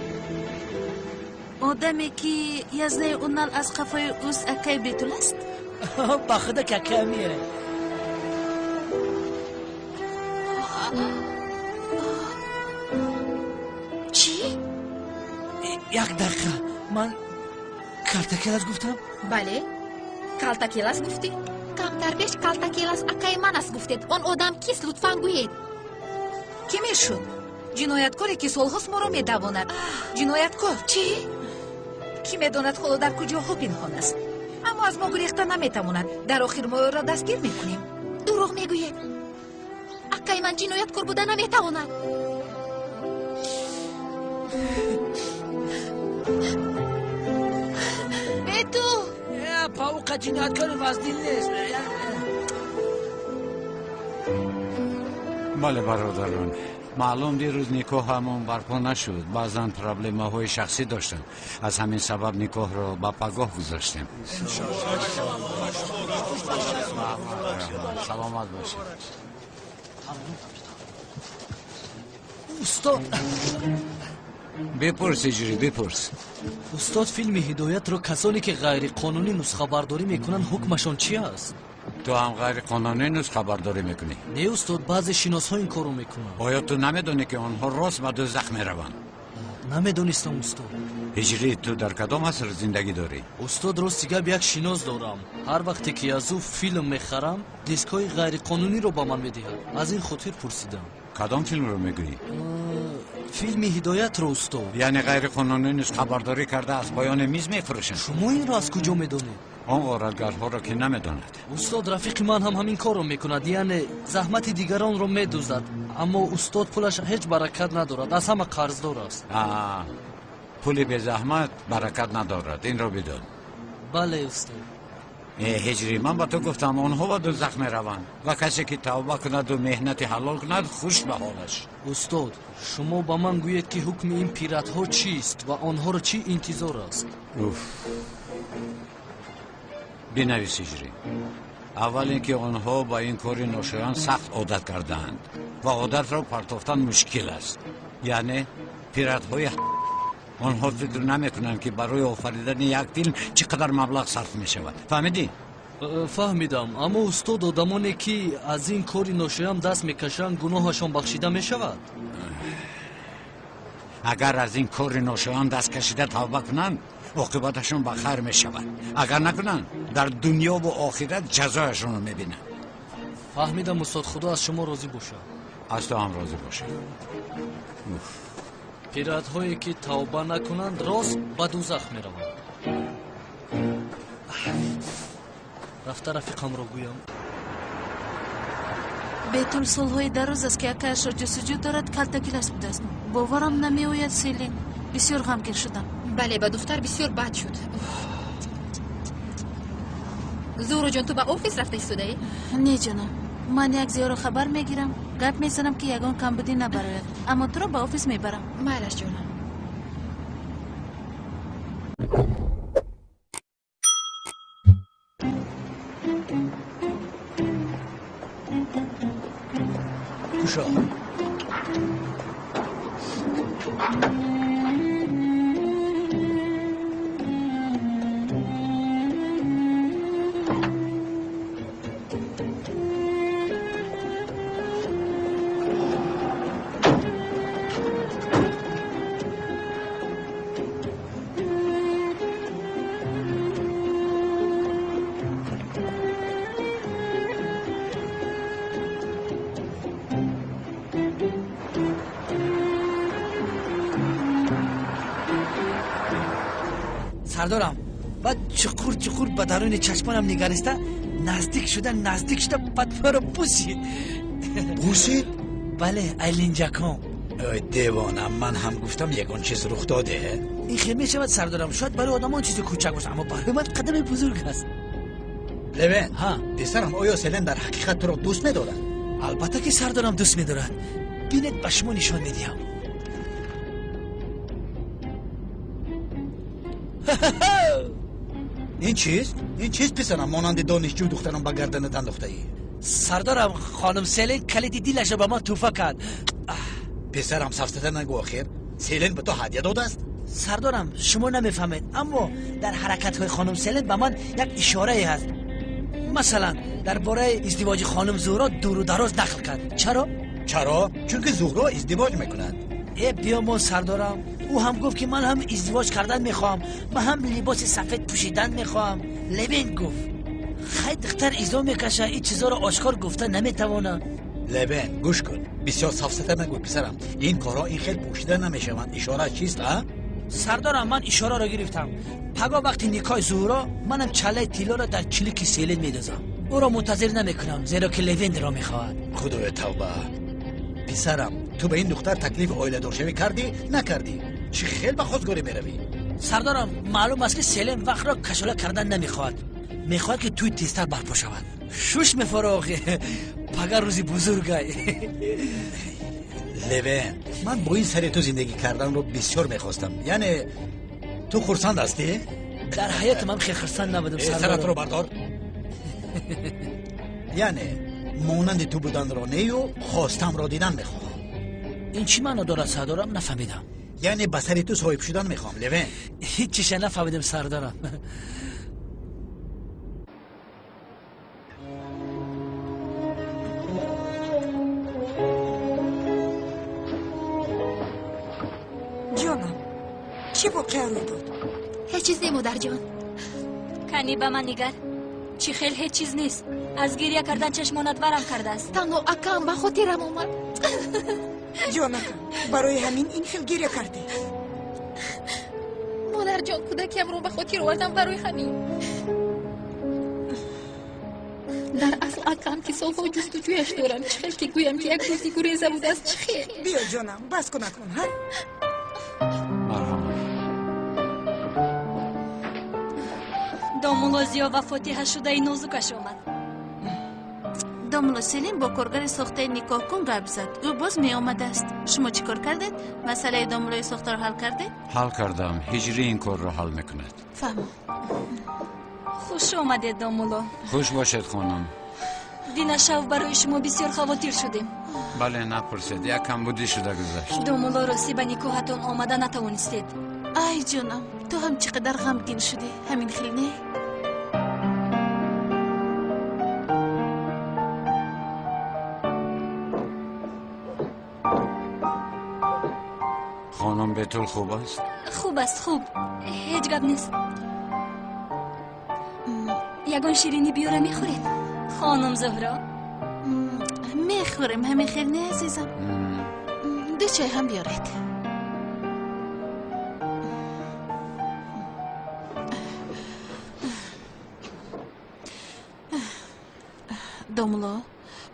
одаме, ки Язнаи Унал аз қафои ӯст, акаи Бетул аст? Ба худо, ки акаамие. Чӣ? Як дақиқа, ман Калтакелас гуфтам? Бале, Калтакелас гуфтӣ. Камтар пеш Калтакелас акаи ман аст гуфтед. Он одам кист, лутфан гӯед. Кӣ мешуд? Ҷинояткоре, ки солҳост моро медавонад. Ҷинояткор. Чӣ? Кӣ медонад, ҳоло дар куҷоҳо пинҳон аст, аммо аз мо гурехта наметавонад. Дар охир мо ӯро дастгир мекунем. Дурӯғ мегӯед! Акаи ман ҷинояткор буда наметавонад. Бетул! Пауқа ҷинояткори вазнин нест. Бале, бародарон, маълум, дирӯз никоҳамон барпо нашуд. Баъзан проблемаҳои шахсӣ доштам, аз ҳамин сабаб никоҳро ба пагоҳ гузоштем. Саломат бошед. Устод. Бипурс, Иҷрӣ, бипурс. Устод, филми Ҳидоятро касоне ки ғайриқонунӣ нусхабардорӣ мекунанд, ҳукмашон чи аст? Ту ҳам ғайриқонунӣ нусхабардорӣ мекунӣ? Не, устод, баъзе шиносҳо ин корро мекунанд. Оё ту намедонӣ, ки онҳо рост ба дӯзах мераванд? Намедонистам, устод. Ҳиҷрӣ, ту дар кадом аср зиндагӣ дорӣ? Устод, рости гап, як шинос дорам. Ҳар вақте ки аз ӯ филм мехарам, дискҳои ғайриқонуниро ба ман медиҳад. Аз ин хотир пурсидам. Кадом филмро мегӯӣ? Филми Ҳидоятро, устод. Яъне ғайриқонунӣ нусхабардорӣ карда, аз поёни миз мефурӯшанд? Шумо инро аз куҷо медонед? Он ғоратгарҳоро ки намедонад? Устод, рафиқи ман ҳам ҳамин корро мекунад, яъне заҳмати дигаронро медуздад. Аммо, устод, пулаш ҳеҷ баракат надорад, аз ҳама қарздор аст. Пули безаҳмат баракат надорад, инро бидон. Бале, устод. Ҳиҷрӣ, ман ба ту гуфтам, онҳо ба дӯзах мераванд ва касе ки тавба кунаду меҳнати ҳалол кунад, хуш ба ҳолаш. Устод, шумо ба ман гӯед, ки ҳукми ин пиратҳо чист ва онҳоро чӣ интизор аст? Уф, бинавис, Ҳиҷрӣ. Аввал ин ки онҳо ба ин кори ношоён сахт одат кардаанд ва одатро партофтан мушкил аст. Яъне пиратҳои онҳо фикр намекунанд, ки барои офаридани як филм чӣ қадар маблағ сарф мешавад. Фаҳмидӣ? Фаҳмидам, аммо, устод, одамоне ки аз ин кори ношоям даст мекашанд, гуноҳашон бахшида мешавад? Агар аз ин кори ношоям даст кашида тавба кунанд, оқибаташон ба хайр мешавад. Агар накунанд, дар дунёву охират ҷазояшонро мебинанд. Фаҳмидам, устод. Худо аз шумо розӣ бошад. Аз ту ҳам розӣ бошад. Пиратҳое ки тавба накунанд, рост ба дӯзах мераванд. Рафта рафиқамро гӯям. Бетул солҳои дароз аст, ки акаашро ҷустуҷӯ дорад, Калтакилас будааст. Боварам намеояд, Селин, бисёр ғамгин шудам. Бале, ба духтар бисёр бад шуд. Зуҳроҷон, ту ба офис рафта истодаӣ? Не, ҷонам, ман як Зиёро хабар мегирам, гап мезанам, ки ягон камбудӣ набарояд, аммо туро ба офис мебарам. Майлаш, ҷонам. Кушо. Сардорам, баъд чуқур чуқур ба даруни чашмонам нигариста, наздик шуда, наздик шуда, баъд маро бусид. Бусид? Бале, ай линҷакон. Ой, девона, ман ҳам гуфтам ягон чиз рух доде. Ин хел мешавад, сардорам. Шояд барои одамон чизи кӯчак бошад, аммо барои ман қадами бузург аст. Левен, писарам, оё Селен дар ҳақиқат туро дӯст медорад? Албатта ки сардорам дӯст медорад. Бинед, ба шумо нишон медиҳам. Ин чист? Ин чист, писарам? Монанди донишҷӯ духтарам ба гарданат андохтаӣ. Сардорам, хонум Селен калиди дилашро ба ман тӯҳфа кард. Писарам, сафсата нагӯ, охир. Селен ба ту ҳадя додааст? Сардорам, шумо намефаҳмед, аммо дар ҳаракатҳои хонум Селен ба ман як ишорае ҳаст. Масалан, дар бораи издивоҷи хонум Зуҳро дуру дароз нақл кард. Чаро? Чаро? Чунки Зуҳро издивоҷ мекунад. Э, биёмон, сардорам. Ӯ ҳам гуфт, ки ман ҳам издивоҷ кардан мехоҳам, ман ҳам либоси сафед пӯшидан мехоҳам. Левен гуфт: хай, духтар изо мекашад, ин чизоро ошкор гуфта наметавонад. Левен, гӯш кун, бисёр сафсата нагӯ, писарам. Ин корҳо ин хел пӯшида намешаванд. Ишора чист, а? Сардорам, ман ишораро гирифтам. Пагоҳ вақти никоҳи Зуҳро манам чаллаи тиллоро дар чилики Селен медозам. Ӯро мунтазир намекунам, зеро ки Левенро мехоҳад. Худоё, тавба. Писарам, ту ба ин духтар таклифи оиладоршавӣ кардӣ, накардӣ? Чӣ хел ба хостгорӣ меравӣ? Сардорам, маълум аст, ки Селен вақтро кашола кардан намехоҳад. Мехоҳад, ки тӯй тезтар барпо шавад. Шуш мефароғи. Пага рӯзи бузургай. Левен, ман бо ин сари ту зиндагӣ карданро бисёр мехостам. Яъне ту хурсанд ҳастӣ? Дар ҳаётам ҳам хел хурсанд набудам, сардорам. Саратро бардор. Яъне монанди ту буданро нею хостамро дидан мехоҳам. Ин чӣ маъно дорад, сардорам? Нафаҳмидам. Яъне ба сари ту соҳиб шудан мехоҳам, Левен. Ҳеҷ чиша нафаҳмидам, сардорам. Ҷонам, чӣ воқеа рӯй дод? Ҳеҷ чиз не, модарҷон. Канӣ ба ман нигар. Чӣ хел ҳеҷ чиз нест. Аз гиря кардан чашмонат варам кардааст. Танҳо акам ба хотирам омад. Ҷонакам, барои ҳамин ин хел гиря кардӣ? Модарҷон, кӯдакиамро ба хотир овардам барои ҳамин. Дар асл акам, ки солҳо ҷустуҷӯяш дорам, чӣ хел ки гӯям, ки як рӯзи гуреза будааст, чӣ хел? Биё, ҷонам, бас кун акнун, ҳа? Марҳамат. Домулло Зиё ва фотиҳа шудаи нозукаш омад. Домулло Селим бо коргари сохтаи никоҳкун гап зад. Ӯ боз меомадааст. Шумо чӣ кор кардед? Масъалаи домуллои сохтаро ҳал кардед? Ҳал кардам. Ҳиҷрӣ ин корро ҳал мекунад. Фаҳмам. Хуш омадед, домулло. Хуш бошед, хонум. Динашав барои шумо бисёр хавотир шудем. Бале, напурсед, як камбудӣ шуда гузашт. Домулло, ростӣ ба никоҳатон омада натавонистед. Ай, ҷонам, ту ҳам чӣ қадар ғамгин шудӣ. Ҳамин хел не? Хонум Бетул хуб аст? Хуб аст, хуб. Ҳеҷ гап нест. Ягон ширинӣ биёра мехӯред, хонум Зуҳро? Мехӯрем, ҳамин хел не, азизам? Ду чой ҳам биёред. Домулло,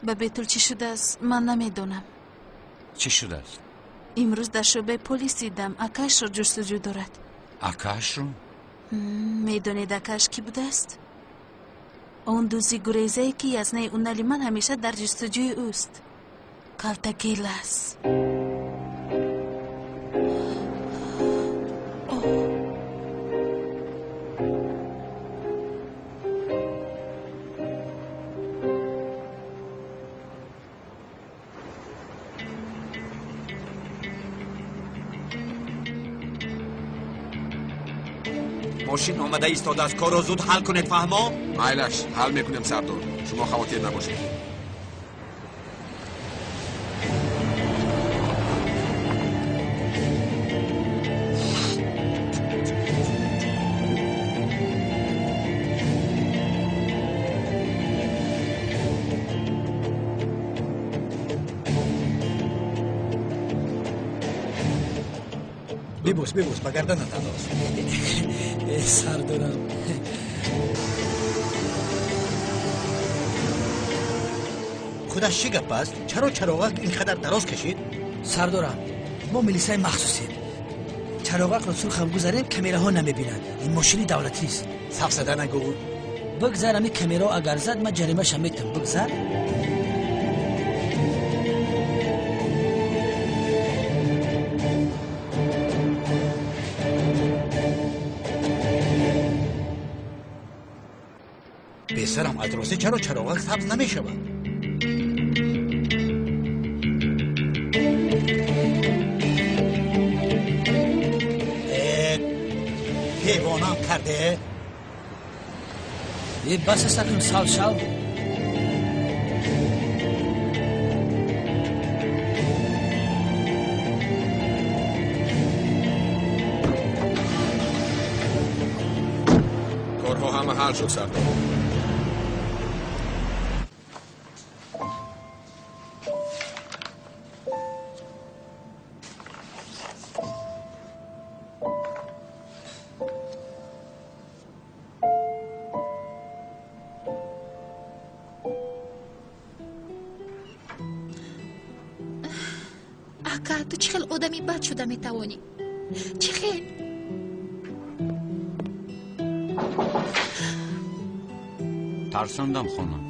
ба Бетул чӣ шудааст, ман намедонам. Чӣ шудааст? Имрӯз дар шӯъбаи полис дидам, акаашро ҷустуҷӯ дорад. Акаашро? Медонед, акааш кӣ будааст? Он дузи гурезае, ки язнаи унали ман ҳамеша дар ҷустуҷӯи ӯст. Калтагелас. Мошин омада истодааст. Корро зуд ҳал кунед, фаҳмо? Майлаш, ҳал мекунем, сардор. Шумо хавотир набошед. Бибӯс, бибӯс, ба гарданат андоз. Сардорам. Худаш чӣ гап аст? Чаро чароғак ин қадар дароз кашид? Сардорам, мо милисаи махсусем. Чароғакро сурхам гузарем, камераҳо намебинанд. Ин мошини давлатист. Сафсада нагӯ. Бигзар, ами камерао агар зад, ман ҷаримаша метам. Бигзар. Бесарам, аз ростӣ чаро чароғак сабз намешавад? Девонам карде? Е, бас аст акнун, сал шав. Корҳо ҳама ҳал шуд, сардор. Ака, ту чӣ хел одами бад шуда метавонӣ? Чӣ хел? Тарсондам, хонум?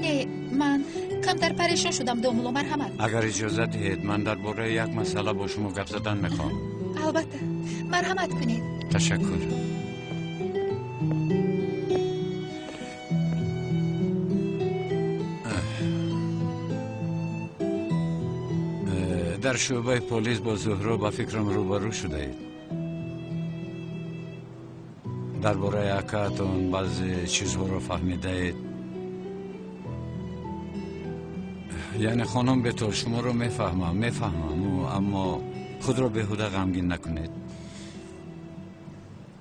Не, ман камтар парешон шудам, домулло, марҳамат. Агар иҷозат диҳед, ман дар бораи як масъала бо шумо гап задан мехоҳам. Албатта, марҳамат кунед. Ташаккур. Дар шӯъбаи полис бо Зуҳро ба фикрам рӯбарӯ шудаед. Дар бораи акаатон баъзе чизҳоро фаҳмидаед. Яъне хонум Бетол, шуморо мефаҳмам, мефаҳмам, аммо худро беҳуда ғамгин накунед.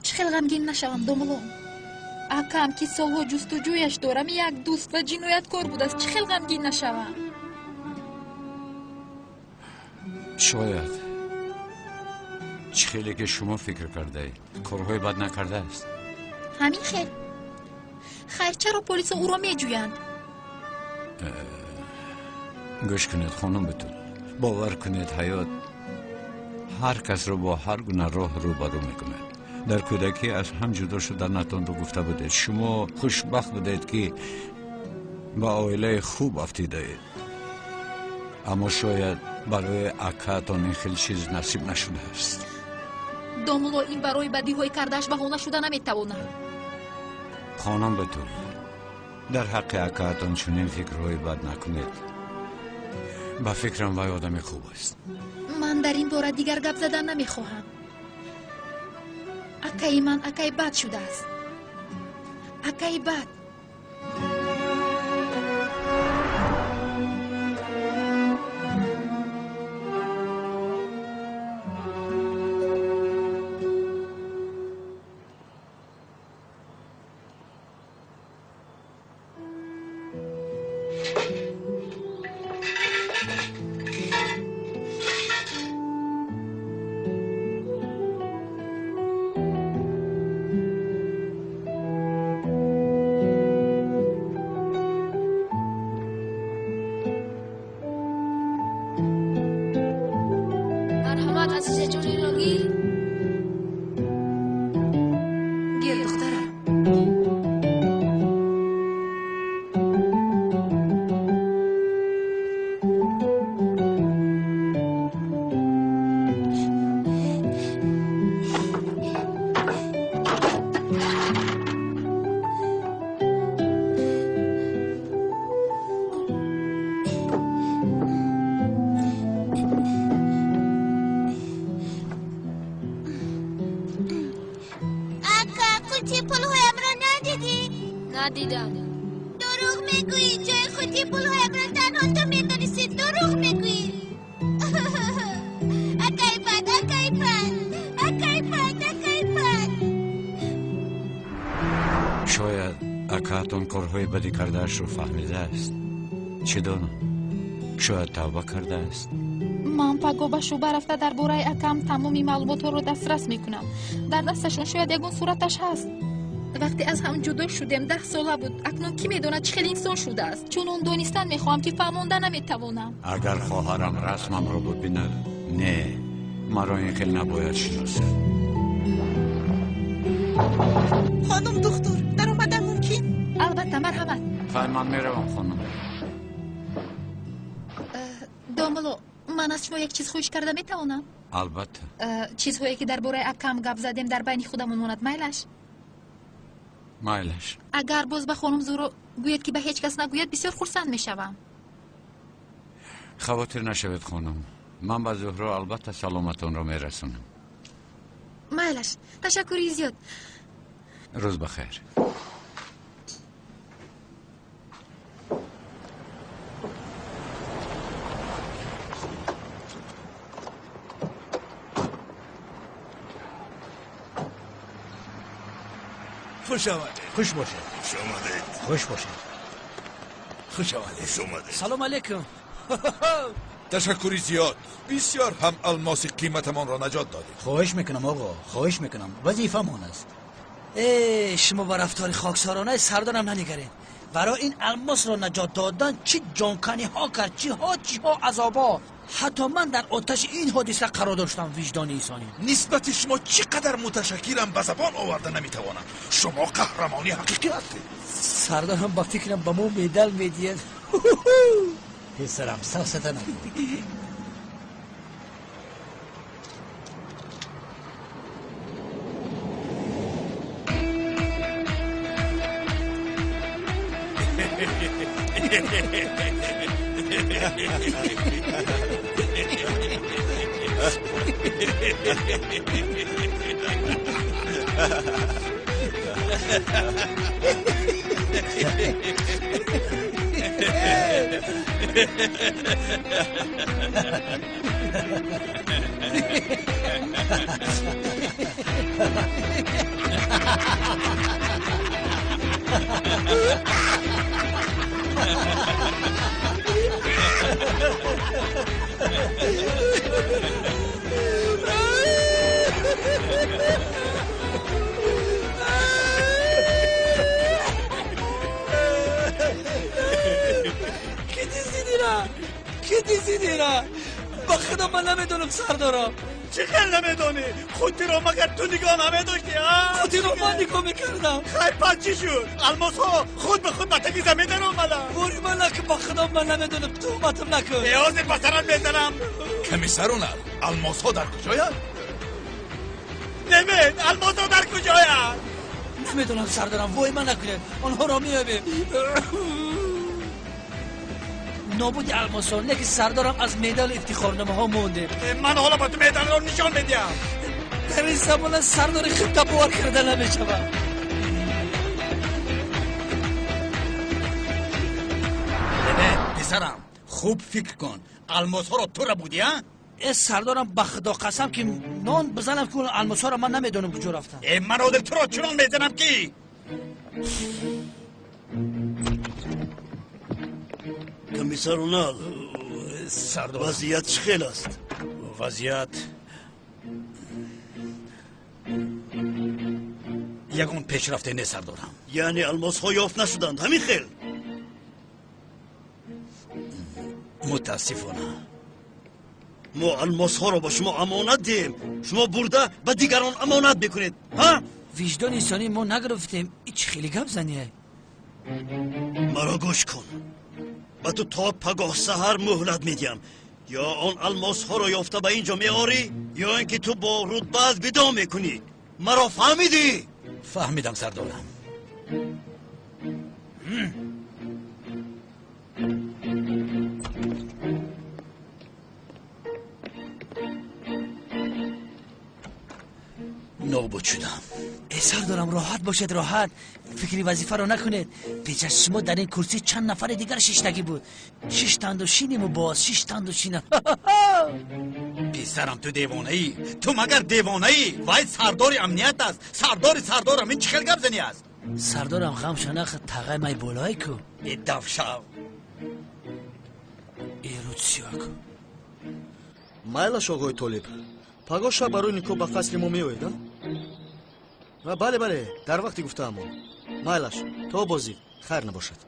Чӣ хел ғамгин нашавам, домулло? Акам, ки солҳо ҷустуҷӯяш дорам, як дӯст ва ҷинояткор будааст. Чӣ хел ғамгин нашавам? Шояд чӣ хеле ки шумо фикр кардаед, корҳои бад накардааст. Ҳамин хел. Хайр, чаро полисо ӯро меҷӯянд? Гӯш кунед, хонум Бетул, бовар кунед, ҳаёт ҳар касро бо ҳар гуна роҳ рӯбарӯ мекунад. Дар кӯдакӣ аз ҳам ҷудо шуданатонро гуфта будед. Шумо хушбахт будед, ки ба оилаи хуб афтидаед, аммо шояд барои акаатон ин хел чиз насиб нашудааст. Домулло, ин барои бадиҳои кардааш баҳона шуда наметавонад. Хонум Бетул, дар ҳаққи акаатон чунин фикрҳои бад накунед. Ба фикрам, вай одами хуб аст. Ман дар ин бора дигар гап задан намехоҳам. Акаи ман акаи бад шудааст. Акаи бад. Надидам. Дурӯғ мегӯӣ, ҷои худи пулҳоямро танҳо ту медонистӣ. Дурӯғ мегӯӣ. Акай бад, акай бад, акай бад, акай бад. Шояд акаатон корҳои бадӣ кардаашро фаҳмидааст. Чӣ донам, шояд тавба кардааст. Ман пагоҳ ба шӯъба рафта дар бораи акам тамоми маълумотҳоро дастрас мекунам. Дар дасташон шояд ягон сураташ ҳаст. Вақте аз ҳам ҷудо шудем 10 сола буд. Акнун кӣ медонад чӣ хел инсон шудааст? Чунон донистан мехоҳам, ки фаҳмонда наметавонам. Агар хоҳарам расмамро бибинад, не, маро ин хел набояд шиносад. Хонум духтур, даромадан мумкин? Албатта, марҳамат. Хай, ман меравам, хонум. Домулло, ман аз шумо як чиз хоҳиш карда метавонам? Албатта. Чизҳое ки дар бораи акам гап задем дар байни худамон монад, майлаш? Майлаш. Агар боз ба хонум Зуро гӯяд, ки ба ҳеҷ кас нагӯяд, бисёр хурсанд мешавам. Хавотир нашавед, хонум. Ман ба Зуҳро албатта саломатонро мерасонам. Майлаш, ташаккури зиёд. Рӯз бахайр. Хуш омадед. Хуш бошед. Хуш омадед. Хуш бошед. Хуш омадед. Хуш омадед. Салом алейкум. Ташаккури зиёд. Бисёр ҳам алмоси қиматамонро наҷот додед. Хоҳиш мекунам, оғо, хоҳиш мекунам. Вазифамон аст. Э, шумо ба рафтори хоксоронаи сардорам нанигаред. Барои ин алмосро наҷот додан чӣ ҷонканиҳо кард, чиҳо азобҳо. Ҳатто ман дар оташи ин ҳодиса қарор доштам, виҷдони инсонӣ. Нисбати шумо чӣ қадар муташаккирам ба забон оварда наметавонам. Шумо қаҳрамони ҳақиқӣ ҳастед. Сардорам ба фикрам ба мо медал медиҳад. Писарам, сафсата накун. Ки дизидира? Ба худо ман намедонам, сардорам. Чӣ хел намедонӣ? Худтиро магар ту нигоҳ намедоштӣ, а? Худтиро ман нигоҳ мекардам. Хай, пас чӣ шуд? Алмосҳо худ ба худ ба таги замин даромаданд. Бори ман накун, ба худо ман намедонам, туҳматам накун. Э, ҳозир ба сарат мезанам. Комиссар Унал, алмосҳо дар куҷоянд? Левент, алмосҳо дар куҷоянд? Намедонам, сардорам, вой ман накунед. Онҳоро меёбем. Нобуди алмосҳо, лекин сардорам аз медалу ифтихорномаҳо мондем. Ман ҳоло ба ту медалро нишон медиҳам. Дар ин замона сардори худта бовар карда намешавад. Левент, писарам, хуб фикр кун. Алмосҳоро ту рабудӣ, а? Э, сардорам, ба худо қасам, ки нон бизанам, ки алмосҳоро ман намедонам куҷо рафтам. Э, ман ҳозир туро чунон мезанам, ки Комиссар Унал, сардор, вазъият чӣ хел аст? Вазъият ягон пешрафте нест, сардорам. Яъне алмосҳо ёфт нашуданд, ҳамин хел? Мутаассифона. Мо алмосҳоро ба шумо амонат диҳем, шумо бурда ба дигарон амонат мекунед, ҳа? Виҷдони инсонӣ мо нагирифтем. Ин чӣ хеле гап зание? Маро гӯш кун. Ба ту то пагоҳ саҳар муҳлат медиҳам. Ё он алмосҳоро ёфта ба ин ҷо меорӣ, ё ин ки ту бо рутбаат видо мекунӣ. Маро фаҳмидӣ? Фаҳмидам, сардорам. Нобуд шудам. Э, сардорам, роҳат бошед, роҳат. Фикри вазифаро накунед. Пеш аз шумо дар ин курсӣ чанд нафари дигар шиштагӣ буд. Шиштанду шиниму боз, шиштанду шинам. Писарам, ту девонаӣ. Ту магар девонаӣ? Вай сардори амният аст. Сардори сардорам, ин чӣ хел гап занӣ аст? Сардорам, ғам шанах, тағай май болое ку. Э, давшав. Э, рудсиёку. Майлаш, оғои Толиб. Пагоҳ шаб барои никоҳ ба қасри мо меоед, а? Бале, бале, дар вақти гуфтаамон. Майлаш, то бозӣ, хайр набошад.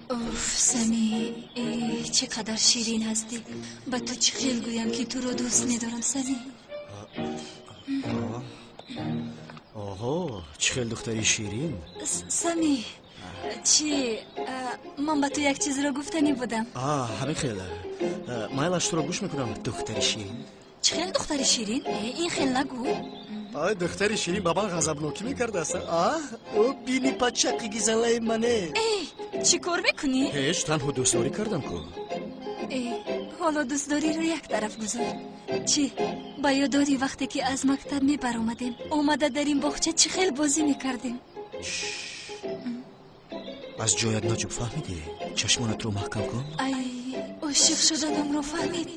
Уф, Сами, чӣ қадар ширин ҳастӣ. Ба ту чӣ хел гӯям, ки туро дӯст медорам, Сами? Оҳо, чӣ хел духтари ширин. Сами, чӣ, ман ба ту як чизро гуфтанӣ будам. Ҳамин хел. Майлаш, туро гӯш мекунам, духтари ширин. Чӣ хел духтари ширин? Ин хел нагӯ. Ай, духтари ширин ба ман ғазабнокӣ мекардааст. А, ӯ бини пачақи гизалаи мане. Эй, чӣ кор мекунӣ? Ҳеҷ, танҳо дӯстдорӣ кардам ку. Э, ҳоло дӯстдориро як тараф гузор. Чӣ, ба ёд дорӣ вақте ки аз мактаб мебаромадем, омада дар ин боғча чӣ хел бозӣ мекардем? Аз ҷоят наҷуб, фаҳмидӣ? Чашмонатро маҳкам кун. Ай, ошиқ шуданамро фаҳмид.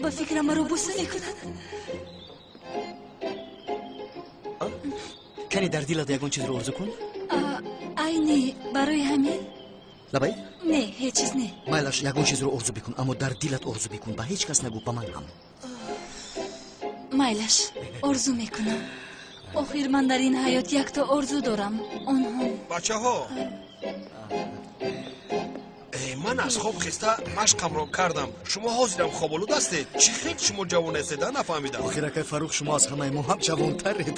Ба фикрам маро буса мекунад. Кани дар дилат ягон чизро орзу кун. Айни барои ҳамин? Лабай? Не, ҳеҷ чиз не. Майлаш, ягон чизро орзу бикун, аммо дар дилат орзу бикун, ба ҳеҷ кас нагӯ, ба ман ҳам. Майлаш, орзу мекунам. Охир ман дар ин ҳаёт якто орзу дорам, он ҳам. Бачаҳо, ман аз хоб хеста машқамро кардам. Шумо ҳозирам хоболуд ҳастед. Чӣ хел шумо ҷавон ҳастед, нафаҳмидам. Охир, акай Фаррух, шумо аз ҳамаи мо ҳам ҷавонтаред.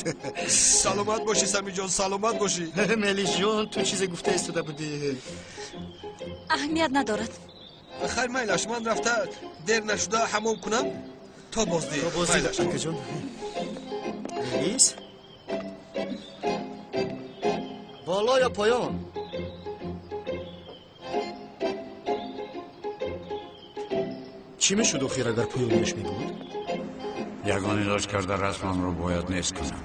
Саломат бошӣ, Самиҷон, саломат бошӣ. Мелисҷон, ту чизе гуфта истода будӣ. Аҳамият надорад. Хайр, майлаш, ман рафта дер нашуда ҳамом кунам. То боздид. То боздид, акаҷон. Мелис? Боло ё поён? Чӣ мешуд охир, агар поёнаш мебуд? Ягон илоҷ карда расмамро бояд нест кунам.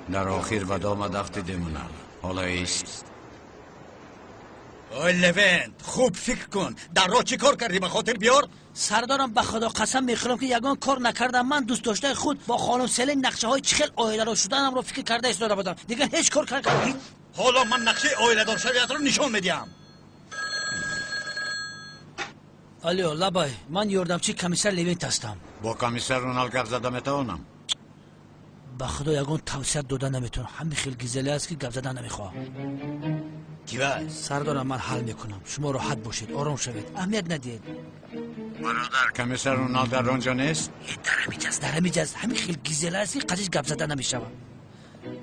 Дар охир ба домат афтидем, Унал. Ҳоло ист. Ой, Левент, хуб фикр кун. Дар роҳ чӣ кор кардӣ, ба хотир биёр? Сардорам, ба Худо қасам мехӯрам, ки ягон кор накардам. Ман дӯстдоштаи худ бо хонум Селин нақшаҳои чӣ хел оиладор шуданамро фикр карда истода будам. Дигар ҳеҷ кор накардам. Ҳоло ман нақшаи оиладоршавиятро нишон медиҳам. Алло, лабай, ман ёрдамчии комиссар Левент ҳастам. Бо комиссар Унал гап зада метавонам? Ба Худо ягон тавсия дода наметавонам. Ҳамин хел гизеле аст, ки гап зада намехоҳам. Кива? Сардорам, ман ҳал мекунам. Шумо роҳат бошед, ором шавед, аҳамият надиҳед. Бародар, комиссар Унал дар он ҷо нест? Дар ҳамиҷаст, дар ҳамиҷаст. Ҳамин хел гизеле аст, ки қадиш гап зада намешавад.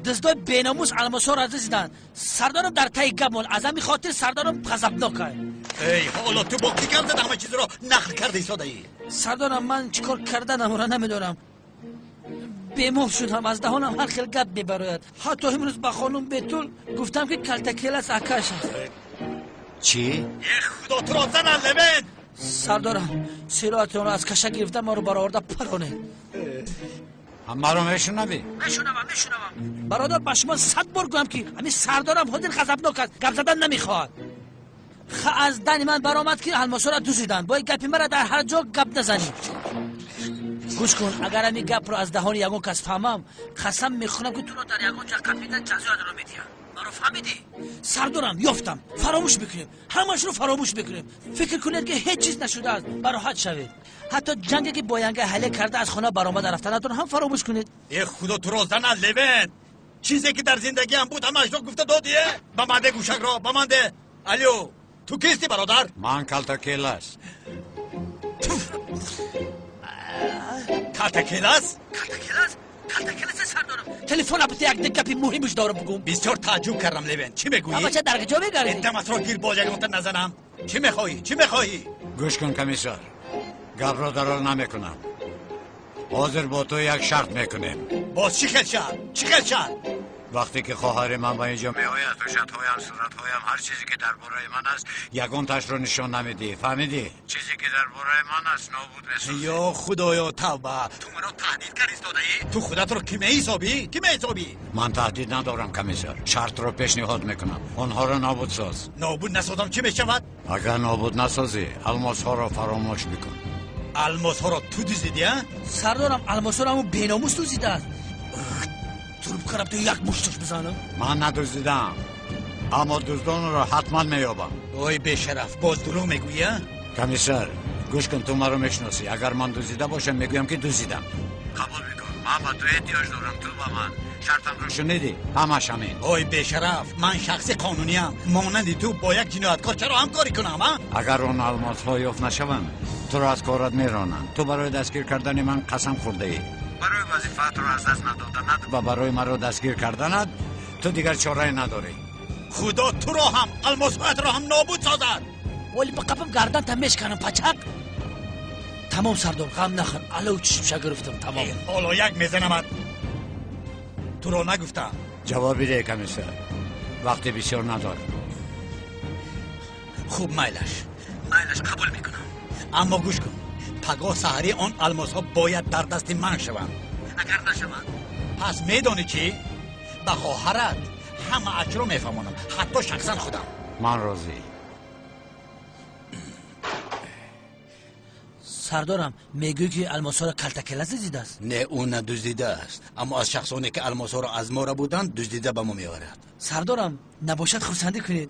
Дуздои беномус алмосҳоро дуздиданд. Сардорам дар таи гап монд. Аз ҳамин хотир сардорам ғазабнок аст. Эй, ҳоло ту бо кӣ гап зада ҳама чизро нақл карда истодаӣ? Сардорам, ман чӣ кор карданамро намедонам. Бемор шудам, аз даҳонам ҳар хел гап мебарояд. Ҳатто имрӯз ба хонум Бетул гуфтам, ки калтакелас акаш аст. Чӣ? Э, Худо туро занад, Левент! Сардорам, сироатонро аз каша гирифта маро бароварда паронед. Маро мешунавӣ? Мешунавам, мешунавам. Бародар, ба шумо 100 бор гӯям, ки ҳамин сардорам ҳозир ғазабнок аст, гап задан намехоҳад. Ха, аз дани ман баромад, ки алмосҳоро дуздиданд. Бояд гапи мара дар ҳар ҷо гап назанӣ. Гӯш кун, агар ҳамин гапро аз даҳони ягон кас фаҳмам, қасам мехӯрам, ки туро дар ягон ҷо қапида ҷазоятро медиҳам. Маро фаҳмидӣ? Сардорам, ёфтам. Фаромӯш мекунем, ҳамашро фаромӯш мекунем. Фикр кунед, ки ҳеҷ чиз нашудааст, бароҳат шавед. Ҳатто ҷанге ки бо янга ҳале карда аз хона баромада рафтанатон ҳам фаромӯш кунед. Э, Худо туро занад, Левент! Чизе ки дар зиндагиам буд, ҳамаашро гуфта додӣ? Ба ман де гӯшакро, ба ман де. Алё, ту кисти, бародар? Ман Калтакелас. Калтакелас? Калтакелас? Калтакелас, сардорам. Телефон абте, як гапи муҳимаш дорам бугум. Бисёр тааҷҷуб кардам, Левент. Чӣ мегӯӣ? Бача, дар куҷо мегардӣ? Даматро гир, боз ягонта назанам. Чӣ мехоҳӣ? Чӣ мехоҳӣ? Гӯш кун, комиссар. Гапро дароз намекунам. Ҳозир бо ту як шарт мекунем. Боз чӣ хел шарт? Чӣ хел шарт? Вақте ки хоҳари ман ба инҷо меояд, ҳуҷҷатҳоям, суратҳоям, ҳар чизе ки дар бораи ман аст, ягонташро нишон намедиҳӣ. Фаҳмидӣ? Чизе ки дар бораи ман аст, нобуд месозӣ. Ё Худоё, тавба! Ту маро таҳдид кард истодаӣ? Ту худатро кӣ меҳисобӣ? Кӣ меҳисобӣ? Ман таҳдид надорам, комиссар. Шартро пешниҳод мекунам. Онҳоро нобуд соз. Нобуд насозам чӣ мешавад? Агар нобуд насозӣ, алмосҳоро фаромӯш бикун. Алмосҳоро ту дуздидӣ, а? Сардорам, алмосҳоро ҳамун беномус дуздидааст. Трубкарам ту як мушташ бизанам. Ман надуздидам, аммо дуздонро ҳатман меёбам. Ой, бешараф, боз дурӯғ мегӯӣ, а? Комиссар, Гӯш кун, ту маро мешиносӣ. Агар ман дуздида бошам, мегӯям ки дуздидам. Қабул мекун. Ман ба ту эҳтиёҷ дорам, ту ба ман. Шартамро шунидӣ? Ҳамаш ҳамин. Ой бешараф, ман шахси қонуниям. Монанди ту бо як ҷинояткор чаро ҳамкорӣ кунам, а? Агар он алмосҳо ёфт нашаванд, туро аз корат меронанд. Ту барои дастгир кардани ман қасам хӯрдаӣ. Барои вазифаатро аз даст надоданат ва барои маро дастгир карданат ту дигар чорае надорӣ. Худо туро ҳам алмосҳоятро ҳам нобуд созад. Вале ба қапам гарданта мешканам, пачак. Тамом сардор, ғам нахӯр. Алло чишмша гирифтам, тамом. Ҳоло як мезанамат. Туро нагуфтам. Ҷавоб биде, комиссар. Вақти бисёр надорам. Хуб, майлаш. Майлаш, қабул мекунам. Аммо гӯш кун. Пагоҳ саҳарӣ он алмосҳо бояд дар дасти ман шаванд. Агар нашаванд, пас медонӣ чӣ? Ба хоҳарат ҳама аҷро мефаҳмонам, ҳатто шахсан худам. Ман розӣ. Сардорам, мегӯӣ ки алмосҳоро калтакелас дуздидааст? Не, ӯ надуздидааст, аммо аз шахсоне ки алмосҳоро аз мо рабуданд, дуздида ба мо меорад. Сардорам, набошад хурсандӣ кунед.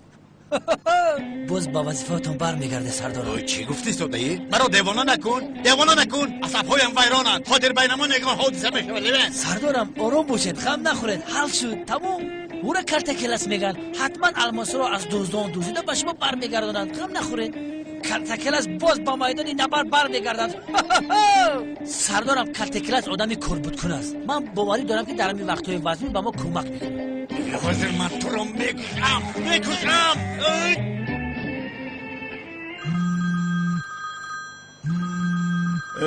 Боз ба вазифаатон бармегардед, сардорам. Ой, чӣ гуфтӣ, содаӣ? Маро девона накун, девона накун. Асабҳоям вайронанд. Ҳозир байнамон ягон ҳодиса мешавад, Левен. Сардорам, ором бошед, ғам нахӯред. Ҳал шуд, тамом. Ӯра калтакелас мегӯянд. Ҳатман алмосҳоро аз дуздон дуздида ба шумо бармегардонанд. Ғам нахӯред. Калтакелас боз ба майдони набард бармегардад. Сардорам, калтакелас одами корбудкун аст. Ман боварӣ дорам, ки дар ҳамин вақтҳои вазмин ба мо кӯмак мекунад. Ҳозир ман туро мекушам, мекушам.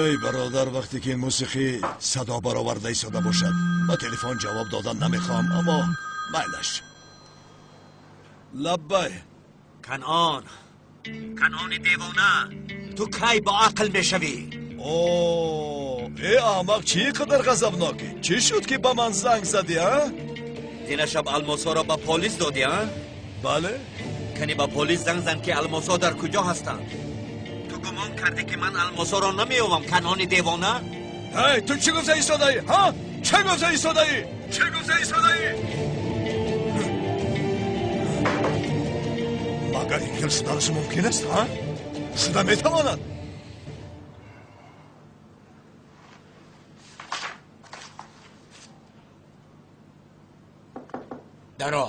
Эй бародар, вақте ки ин мусиқӣ садо бароварда истода бошад, ба телефон ҷавоб додан намехоҳам, аммо майлаш. Лаббай. Канъон, Канъони девона, ту кай бо ақл мешавӣ? О, э аҳмақ, чӣ қадар ғазабнокӣ? Чӣ шуд ки ба ман занг задӣ, а? Дина шаб алмосҳоро ба полис додӣ, а? Бале. Кани ба полис занг зан, ки алмосҳо дар куҷо ҳастанд. Ту гумон кардӣ, ки ман алмосҳоро намеёвам, Канъони девона? Эй, ту чӣ гуфта истодаӣ, ҳа? Чӣ гуфта истодаӣ? Чӣ гуфта истодаӣ? Магар ин хел шуданаш мумкин аст, ҳа? Шуда метавонад. Даро.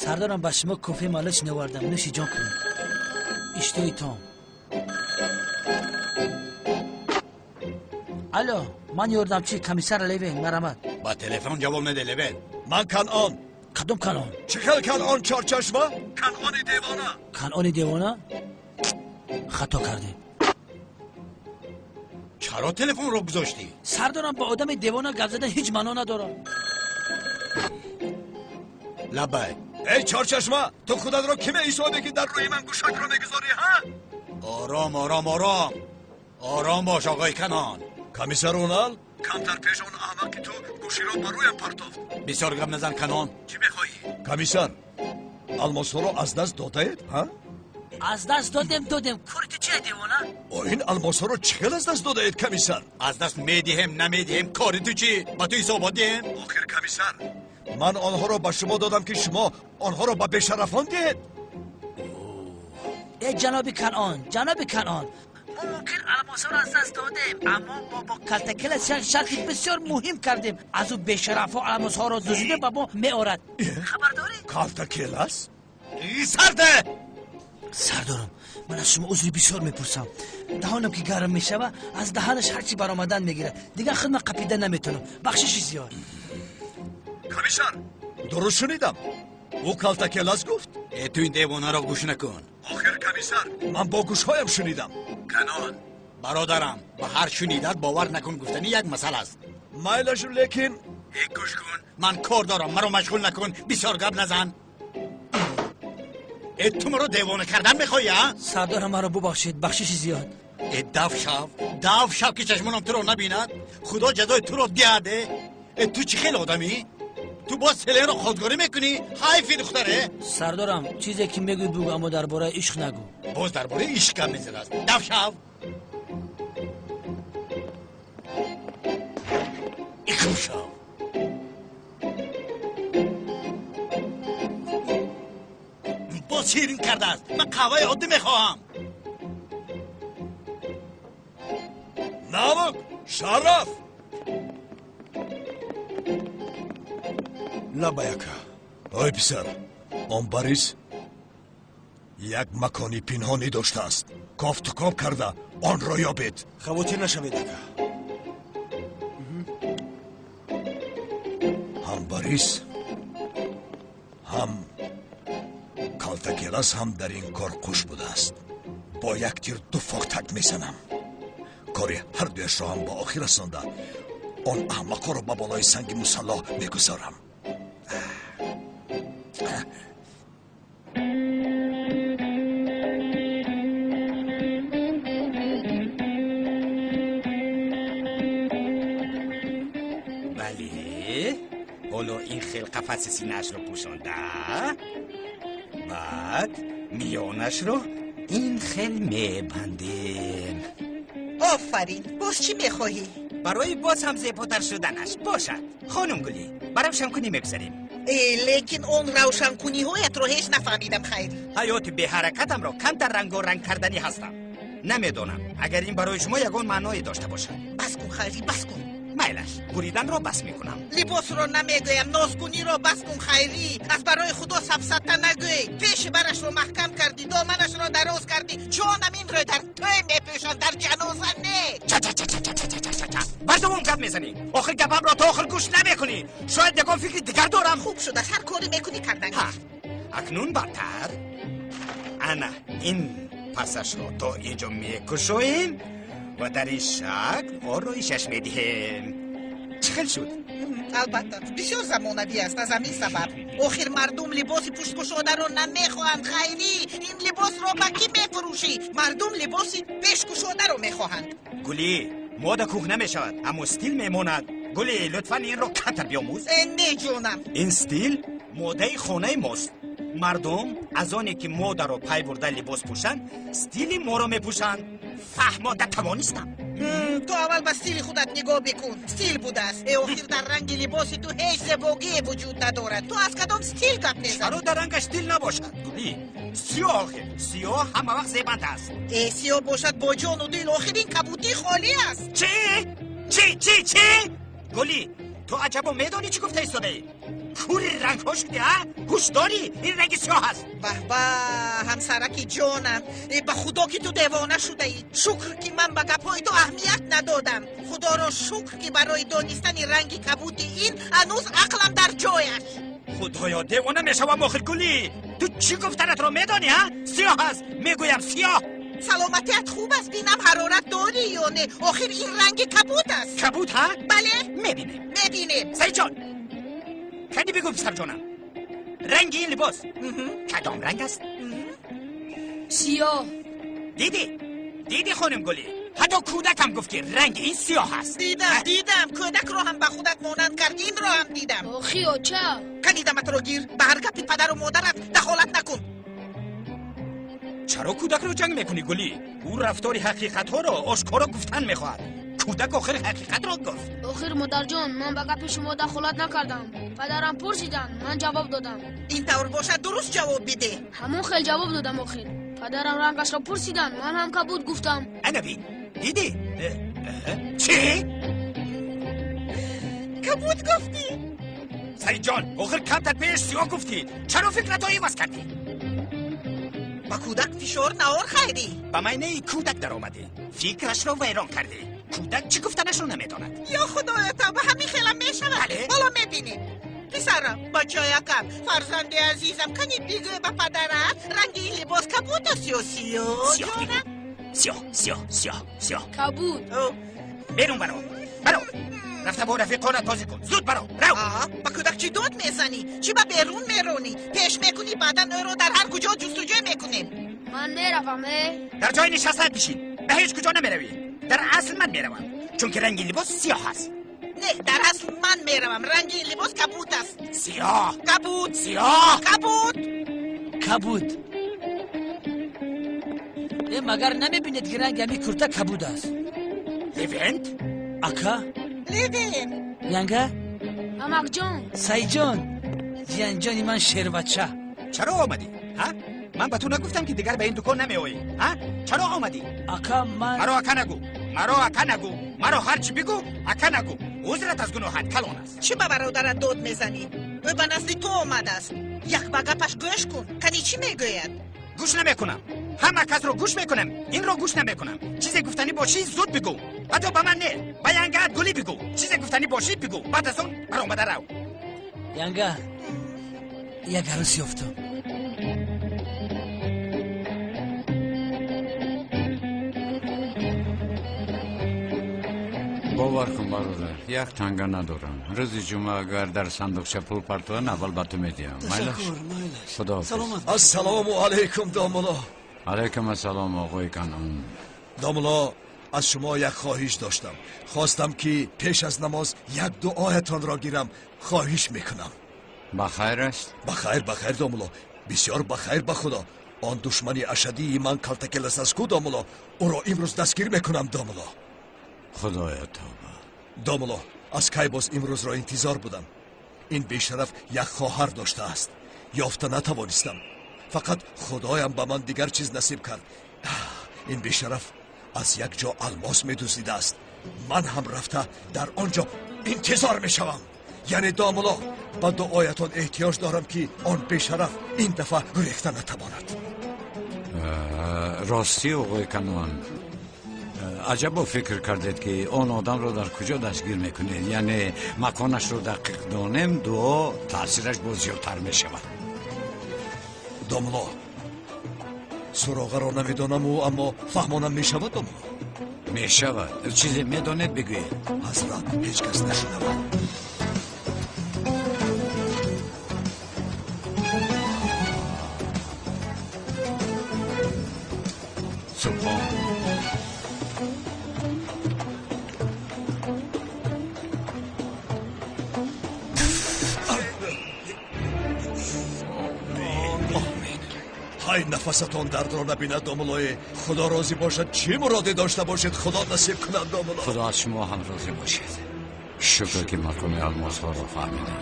Сардорам, ба шумо кофе малоч навардам, нӯши ҷон кунед. Иштиҳои том. Алло, ман ёрдамчи комиссар Левен, марамат. Ба телефон ҷавоб наде, Левен. Ман Канъон. Кадом Канъон? Чӣ хел Канъон, чорчашма? Канъони девона. Канъони девона? Хато кардем. Чаро телефонро гузоштӣ? Сардорам, ба одами девона гап задан ҳеҷ маъно надорад. Лаббай. Эй чорчашма, ту худатро кӣ меҳисобӣ, ки дар рӯи ман гӯшакро мегузорӣ, ҳа? Ором, ором, ором. Ором бош, оғои Канъон. Комиссар Унал, камтар пеш он аҳмақи ту гӯширо ба рӯям партофт. Бисёр гап назан, Канъон. Чӣ мехоҳӣ? Комиссар, алмосҳоро аз даст додаед, ҳа? Аз даст додем, додем. Кори ту чия, девона? О, ин алмосҳоро чӣ хел аз даст додаед, комиссар? Аз даст медиҳем, намедиҳем, кори ту чӣ? Ба ту ҳисобот диҳем? Охир, комиссар, ман онҳоро ба шумо додам, ки шумо онҳоро ба бешарафон диҳед. Э ҷаноби Канъон, ҷаноби Канъон, мо мумкин алмосҳоро аз даст додем, аммо мо бо калтакелас як шарти бисёр муҳим кардем. Аз ӯ бешарафҳо алмосҳоро дуздида ба мо меорад. Хабар дорӣ? Калтакелас? Сарде! Сардорам, ман аз шумо узри бисёр мепурсам. Даҳонам ки гарм мешава, аз даҳанаш ҳарчи баромадан мегирад. Дигар худма қапида наметавонам. Бахшиши зиёд. Комиссар, дуруст шунидам? Ӯ калтакелас гуфт? Э, ту ин девонаро гӯш накун. Охир, комиссар, ман бо гӯшҳоям шунидам. Канъон, бародарам, ба ҳар шунидат бовар накун, гуфтани як масъала аст. Майлаш, лекин Э, гӯш кун, ман кор дорам, маро машғул накун, бисёр гап назан. Э, ту маро девона кардан мехоҳӣ, а? Сардорам, маро бубахшед, бахшиши зиёд. Э, дав шав, дав шав, ки чашмонам туро набинад. Худо ҷазои туро диҳад. Э, ту чӣ хел одамӣ? Ту боз селенро хостгорӣ мекунӣ? Ҳайфи духтаре. Сардорам, чизе ки мегӯй бугӯ, аммо дар бораи ишқ нагӯ. Боз дар бораи ишқ гап мезадааст. Дав шав. Икум шав. ширин кардааст? Ман қаҳваи оддӣ мехоҳам. Навок, Шараф! Лабаяка. Ой писар, он Борис як макони пинҳонӣ доштааст. Кофтукоб карда онро ёбед. Хавотир нашавед, ака. Ҳам Борис, ҳам Калтакелас ҳам дар ин кор қуш будааст. Бо як тир ду фоқтак мезанам. Кори ҳардуяшро ҳам ба охир расонда, он аҳмақҳоро ба болои санги мусаллоҳ мегузорам. Бале, ҳоло ин хел қафаси синаашро пӯшонда, баъд миёнашро ин хел мебандем. Офарин, боз чӣ мехоҳӣ? Барои боз ҳам зеботар шуданаш бошад. Хонум Гулӣ, ба равшанкунӣ мегузарем. Лекин он равшанкуниҳоятро ҳеҷ нафаҳмидам, Хайрӣ. Ҳаёти беҳаракатамро камтар рангоранг карданӣ ҳастам. Намедонам, агар ин барои шумо ягон маъное дошта бошад. Бас кун, Хайрӣ, бас кун. Майлаш, буриданро бас мекунам. Либосро намегӯям, нозкуниро бас кун, Хайрӣ. Аз барои Худо сафсата нагӯй. Пеши барашро маҳкам кардӣ, доманашро дароз кардӣ. Ҷонам, инро дар тӯй мепӯшанд, дар ҷаноза не. Ча-ча-ча-ча-ча-ча-ча. Бардавом гап мезанӣ. Охир гапамро то охир гӯш намекунӣ. Шояд ягон фикри дигар дорам. Хуб шудааст, ҳар коре мекунӣ кардан. Ҳа, акнун бадтар. Ана ин пасашро то инҷо мекушоем ва дар ин шакл ороишаш медиҳем. Чӣ хел шуд? Албатта, бисёр замонавӣ аст аз ҳамин сабаб. Охир мардум либоси пушткушодаро намехоҳанд, Хайрӣ. Ин либосро ба кӣ мефурӯшӣ? Мардум либоси пешкушодаро мехоҳанд. Гулӣ, мода кӯҳна мешавад, аммо стил мемонад. Гулӣ, лутфан инро камтар биомӯз. Не, ҷонам. Ин стил модаи хонаи мост. Мардум аз оне ки модаро пай бурда либос пӯшанд, стили моро мепӯшанд. Фаҳмода тавонистам. Ту аввал ба стили худат нигоҳ бикун. Стил будааст. Охир дар ранги либоси ту ҳеҷ зебогие вуҷуд надорад. Ту аз кадом стил гап мезанӣ? Чаро дар рангаш стил набошад? Гулӣ, сиёҳ охир. Сиёҳ ҳама вақт зебанда аст. Сиёҳ бошад бо ҷону дил. Охир ин кабудӣ холӣ аст. Чӣ? Чӣ? Чӣ? Чӣ? Гулӣ, ту аҷабо медонӣ чӣ гуфта истодаӣ? Кури рангҳо шудӣ, ҳа? Ҳуш дорӣ? Ин ранги сиёҳ аст. Баҳба, ҳамсараки ҷонам, ба Худо ки ту девона шудаӣ. Шукр ки ман ба гапҳои ту аҳамият надодам. Худоро шукр ки барои донистани ранги кабуди ин ҳанӯз ақлам дар ҷояш. Худоё, девона мешавам охир, Гулӣ. Ту чӣ гуфтанатро медонӣ, ҳа? Сиёҳ аст, мегӯям сиёҳ. Саломатият хуб аст, бинам ҳарорат дорӣ ё не. Охир ин ранги кабуд аст. Кабуд, ҳа? Бале. Мебинем. Мебинем. Саидҷон, кани бигӯ писарҷонам, ранги ин либос кадом ранг аст? Сиёҳ. Дидӣ? Дидӣ, хонум Гулӣ? Ҳатто кӯдакам гуфт ки ранги ин сиёҳ аст. Дидам, дидам. Кӯдакро ҳам ба худат монанд кард, инро ҳам дидам. Охи, оча. Кани даматро гир, ба ҳар гапи падару модарат дахолат накун. Чаро кӯдакро ҷанг мекунӣ, Гулӣ? Ӯ рафтори ҳақиқатҳоро ошкоро гуфтан мехоҳад. Кӯдак охир ҳақиқатро гуфт. Охир модарҷон, ман ба гапи шумо дахолат накардам. Падарам пурсиданд, ман ҷавоб додам. Ин тавр бошад, дуруст ҷавоб бидеҳ. Ҳамон хел ҷавоб додам охир. Падарам рангашро пурсиданд, ман ҳам кабуд гуфтам. Ана бин, дидӣ? Чӣ? Кабуд гуфтӣ? Саидҷон, охир камтар пеш сиёҳ гуфтӣ. Чаро фикратро иваз кардӣ? Ба кӯдак фишор наор, Хайрӣ. Ба майнаи кӯдак даромадӣ, фикрашро вайрон кардӣ. Кӯдак чӣ гуфтанашро намедонад. Ё Худоё, тавба, ҳамин хелам мешавад. Ҳоло мебинем. Писарам, бачаякам, фарзанди азизам, кани бигӯ ба падарат, ранги ин либос кабуд аст ё сиёҳ? Сиёҳ бигӯ. Сиёҳ, сиёҳ, сиёҳ, сиёҳ. Кабуд. Берун баро, баро. Рафта бо рафиқонат бозӣ кун. Зуд баро, рав. Ба кӯдак чӣ дод мезанӣ? Чӣ ба берун меронӣ? Пеш мекунӣ, баъдан ӯро дар ҳар куҷо ҷустуҷӯ мекунем. Ман меравам, э? Дар ҷои нишастаат бишин. Ба ҳеҷ куҷо намеравӣ. Дар асл ман меравам, чунки ранги либос сиёҳ аст. Не, дар асл ман меравам. Ранги ин либос кабуд аст. Сиёҳ. Кабуд. Сиёҳ. Кабуд. Кабуд. Магар намебинед ки ранги ҳамин курта кабуд аст? Левент? Ака? Левент. Янга? Амакҷон. Саидҷон, ҷиянҷони ман шербача. Чаро омадӣ? Ҳа? Ман ба ту нагуфтам, ки дигар ба ин дукон намеоӣ? А чаро омадӣ? Ака, ман Маро ака нагӯ, маро ака нагӯ, маро ҳарчи бигӯ, ака нагӯ. Узрат аз гуноҳат калон аст. Чӣ ба бародарат дод мезанӣ? Ӯ ба назди ту омадааст. Як ба гапаш гӯш кун, кани чӣ мегӯяд. Гӯш намекунам. Ҳама касро гӯш мекунам, инро гӯш намекунам. Чизе гуфтанӣ бошӣ, зуд бигӯ. Ҳатто ба ман не, ба янгаат Гулӣ бигӯ. Чизе гуфтанӣ бошӣ, бигӯ, баъд аз он баромада рав. Янга, як арӯс ёфтам. Бовар кун, бародар, як танга надорам. Рӯзи ҷумъа агар дар сандуқча пул партоян, аввал ба ту медиҳам. Ташаккур, майлаш. Худоҳофиз. Саломат. Ассалому алайкум, домулло. Алайкум ассалом, оғои Канъон. Домулло, аз шумо як хоҳиш доштам. Хостам, ки пеш аз намоз як дуоятонро гирам. Хоҳиш мекунам. Ба хайр аст? Ба хайр, ба хайр, домулло, бисёр ба хайр. Ба худо, он душмани ашадии ман Калтакелас аст ку, домулло, ӯро имрӯз дастгир мекунам, домулло. Худоя, тавба! Домулло, аз кай боз имрӯзро интизор будам. Ин бешараф як хоҳар доштааст, ёфта натавонистам. Фақат худоям ба ман дигар чиз насиб кард. Ин бешараф аз як ҷо алмос медуздидааст. Ман ҳам рафта дар он ҷо интизор мешавам. Яъне, домулло, ба дуоятон эҳтиёҷ дорам, ки он бешараф ин дафъа гурехта натавонад. Ростӣ, оғои Канъон, аҷабо фикр кардед, ки он одамро дар куҷо дастгир мекунед. Яъне маконашро дақиқ донем, дуо таъсираш боз зиёдтар мешавад. Домулло, суроғаро намедонаму, аммо фаҳмонам мешавад, домулло? Мешавад. Чизе медонед, бигӯед. Ҳазрат, ҳеҷ кас нашунавад. Субҳон! Ҳай, нафасатон дардро набинад, домуллое. Худо розӣ бошад. Чӣ муроде дошта бошед, худо насиб кунад, домулло. Худо аз шумо ҳам розӣ бошад. Шукр, ки макони алмосҳоро фаҳмидам.